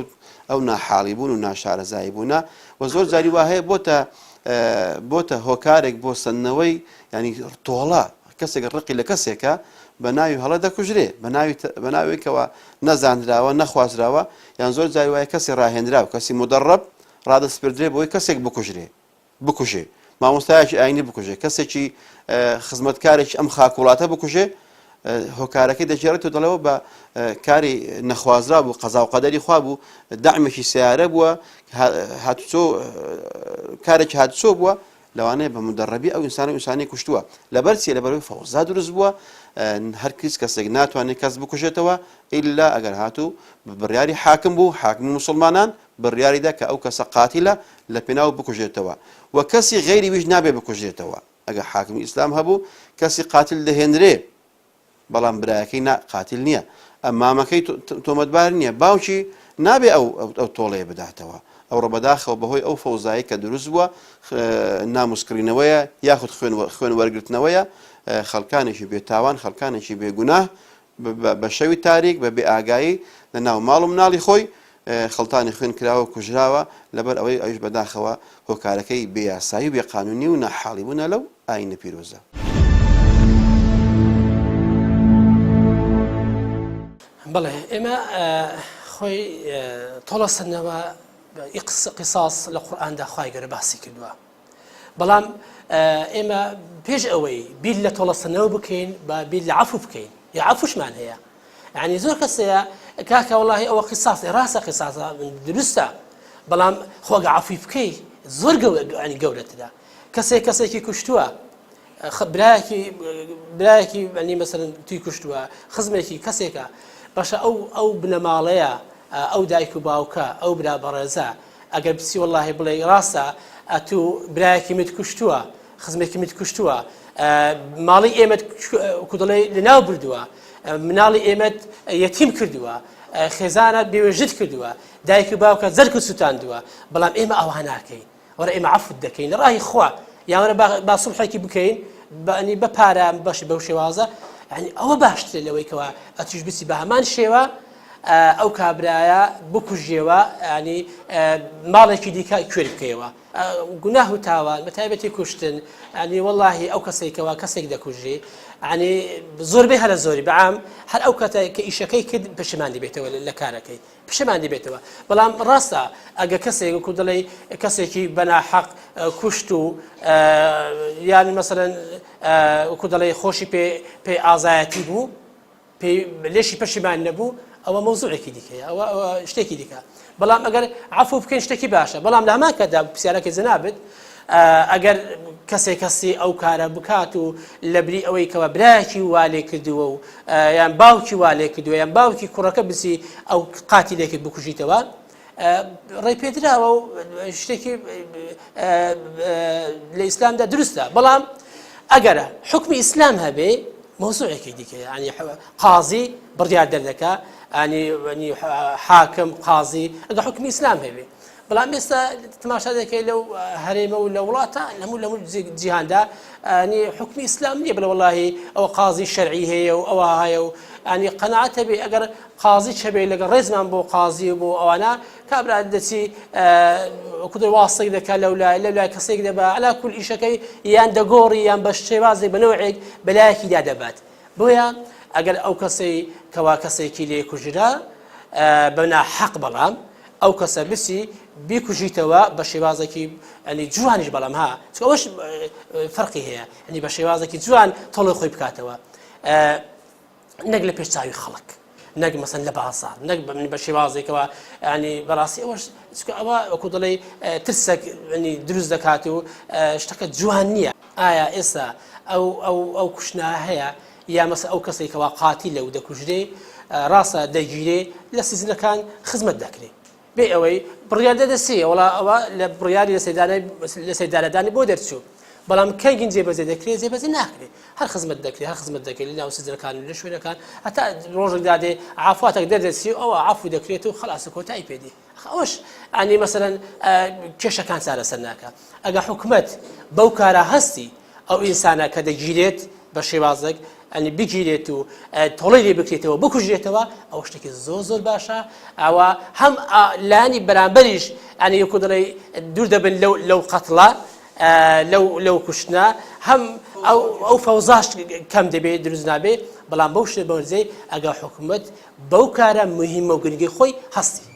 ئەو ناحاڵی بوون و ناشارەزایی بوونە و زۆر جاری وا هەیە بۆتە بۆتە هۆکارێک بۆ سەندنەوەی ینی تۆڵە کەسێک ڕقی لە کەسێکە بە ناوی هەڵە دەکوژرێ، بە ناوی بە ناوێک کەوا نەزانراوە، نەخوازراوە، یان زۆر جاری وایە کەسی ڕاهێنراو، کەسی مودەڕەب ڕادەسپێردرێ بۆی کەسێک بکوژرێ، بکوژێ، مامۆستایەکی ئایینی بکوژێ، کەسێکی خزمەتکارێکی ئەم خاک وڵاتە بکوژێ، هۆکارەکەی دەگێڕێتەوە دەڵێەوە بە کاری نەخوازرا بوو، قەزا و قەدەری خوا بوو، دەعمێکی سەیارە بووە، هاتوچۆ کارێکی هاتوچۆ بووە، لەوانەیە بە مودەڕەبی ئەو ئینسانە ئینسانی کوشتووە لەبەر چیە لەبەرەوەی فەوزا دروست بووە هەر هیچ کەسێک ناتوانێت کەس بکوژێتەوە ئیلا ئەگەر هاتوو بڕیاری حاکم بوو حاکمی موسڵمانان بڕیاریدا کە ئەو کەسە قاتیلە لە پێناو بکوژێتەوە و کەسی غەیری ویش نابێ بکوژێتەوە ئەگەر حاکمی ئیسلام هەبوو کەسی قاتل دەهێنرێ بەڵام برایەکەی نا قاتیل نییە ئە مامەکەی تۆمەتبار نییە باوکی نابێ ئەو ئەو تۆڵەیە بداتەوە ئەوڕۆ بەداخەوە بەهۆی ئەو فەوزایی کە دروست بووە ناموسکڕینەوەیە یاخود خوێن خوێن وەرگرتنەوەیە خەڵکانێکی بێتاوان خەڵکانێکی بێگوناه بە شەوی تاریک بە بێ ئاگایی لە ناو ماڵ و مناڵی خۆی خڵتانی خوێن کراوە و کوژراوە لەبەر ئەوەی ئەویش بەداخەوە هۆکارەکەی بێ یاسایی و بێ قانونی و ناحاڵی بوونە لەو ئاینە پیرۆزە. بەڵێ ئێمە خۆی تۆڵەسەندنەوە قیساس لە قورئاندا خوای گەورە باسی کردووە بەڵام ئێمە پێش ئەوەی بیر لە تۆڵەسەندنەوە بکەین بە بیر لە عەفو بکەین یا عەفوشمان هەیە یعنی زۆر کەس هەیە کاکە وەڵاهی ئەوە قیساس ڕاستە قیساسە دروستە بەڵام خۆگە عەفوی بکەی زۆر گەورە گەورەترە کەسێک کەسێکی کوشتووە برایەکی برایەکی ئەنی مەسەرن توی کوشتووە خزمێکی کەسێکە باشە ئەو ئەو بنەماڵەیە ئەو دایک و باوکە ئەو برا بەڕێزە ئەگەر بچی وەڵاهی بڵێ ڕاستە ئەتوو برایەکی مت کوشتووە خزمێکی مت کوشتووە ماڵی ئێمەت کو دەڵێ لەناو بردووە مناڵی ئێمەت یەتیم کردووە خێزانە بێوێژت کردووە دایک و باوکە زەرک و سووتاندووە بەڵام ئێمە ئەوها ناکەین وەرە ئێمە عەفوت دەکەین لە ڕاهی خوا یان وەرە با سوڵحێکی بکەین بەنی بە پارە بەش بەو شێوازە یعنی ئەوە باشترە لەوەی کەوا ئەتیش بچی بە هەمان شێوە ئەو کابرایە بکوژیەوە ینی ماڵێکی دیکە کوێر بکەیەوە گوناه و تاوان بە تایبەتی کوشتن ینی وەڵاهی ئەو کەسێکەوە کەسێک دەکوژی ینی زۆربەی هەرە زۆری بەعام هەر ئەو کەتە کە ئیشەکەی کرد پەشیمان دەبێتەوە لە کارەکەی پشیمان دەبێتەوە بەڵام ڕاستە ئەگە کەسێک وەکو دەڵێی کەسێکی بەناحەق کوشت و یان مەسەلەن وەکو دەڵێی خۆشی پێ پێ ئازایەتی بوو پێی لێشی پەشیمان نەبوو ئەوە مەوزوعێکی دیکەیە ئەوە شتێکی دیکە بەڵام ئەگەر عفو بکەین شتێکی باشە بەڵام لە هەمان کاتدا پرسیارەکەی جەنابت ئەگەر کەسێک کەسی ئەو کارە بکات و لەبری ئەوەی کەوا برایەکی وا لێ کردووە و یان باوکی وا لێ کردووە یان باوکی کوڕەکە بچی ئەو قاتی لێکرد بکوژیتەوە ڕێ پێدراوە و شتێکی لە ئیسلامدا دروستە بەڵام ئەگەر حکمی ئیسلام هەبێ مەوزوعێکی دیکە ینی قازی بڕیار دەردەکا ینی حاکم قازی ئەگە حکمی ئیسلام هەبێ. بەڵام ئێستا تماشا دەکەی لەو هەرێمە و لە وڵاتە هەموو لە هەموو جیهاندا ئەنی حکمی ئیسلام نییە بڵێ وەڵاهی ئەوە قازی شەرعی هەیە و ئەوە هەیە و ئەنی قەناعەت هەبێ ئەگەر قازی چەبێ لەگەڵ ڕێزمان بۆ قازی و بۆ ئەوانە کابرا دەچی وەکو دەڵێ واسطەیەک دەکات لەو لای لەو لای کەسێک دەبا علا کول ئیشەکەی یان دەگۆڕی یان بە شێوازێک بە نەوعێک بەلایەکیدا دەبات بۆیە ئەگەر ئەو کەسەی کەوا کەسێکی لێ کوژرا بە ناحەق بەڵام ئەو کەسە بچی بیکوژیتەوە بە شێوازێکی ئەنی جوانیش بەڵام ها چونکە ئەوەش فەرقی هەیە ئەنی بە شێوازێکی جوان تۆڵی خۆی بکاتەوە نەک لە پێش چاوی خەڵک نەک مەسەن لە بازار نەک بە من بە شێوازێکەوە ینی بەڕاستی ئەوەش چکە ئەوە وەکو دەڵێ ترسێک ینی دروست دەکات و شتەکە جوان نییە ئایا ئێستا ئەو ئەو ئەو کوشتنە هەیە یا مەسە ئەو کەسێک کەوا قاتیلە و دەکوژرێ ڕاستە دەگیرێ لە سیزنەکان خزمەت دەکرێ بێ ئەوەی بڕیار دەدەسێ وڵا ئەوە لە بڕیاری لە سێدارەدانی بۆ دەرچوو بەڵام کەنگین جێبەجێ دەکرێت جێبەجێ ناکرێت هەر خزمەت دەکرێت هەر خزمەت دەکرێت لە ناو سجنەکان و لە شوێنەکان هەتا ڕۆژێک دادێ عافاتێک دەردەچی ئەوە عەفو دەکرێت و خلاص کۆتایی پێدی ئەوەش ئەنی مەسەلەن کێشەکان چارەسەر ناکە ئەگە حکومەت بەو کارە هەستی ئەو ئینسانە کە دەگیرێت بە شێوازێک ئەنی بگیرێت و تۆڵەی لێ بکرێتەوە بکوژرێتەوە ئەو شتێکی زۆر زۆر باشە ئەوە هەم لانی بەرامبەریش ئەنی یەکو دەڵێ دوور دەبن لەو لەو قەتڵە لەو لەو کوشتنە هەم ئەو ئەو فەوزاش کەم دەبێت دروست نابێ بەڵام بەو شتێ بەرزەی ئەگە حکومەت بەو کارە مهمە و گرنگی خۆی هەستی.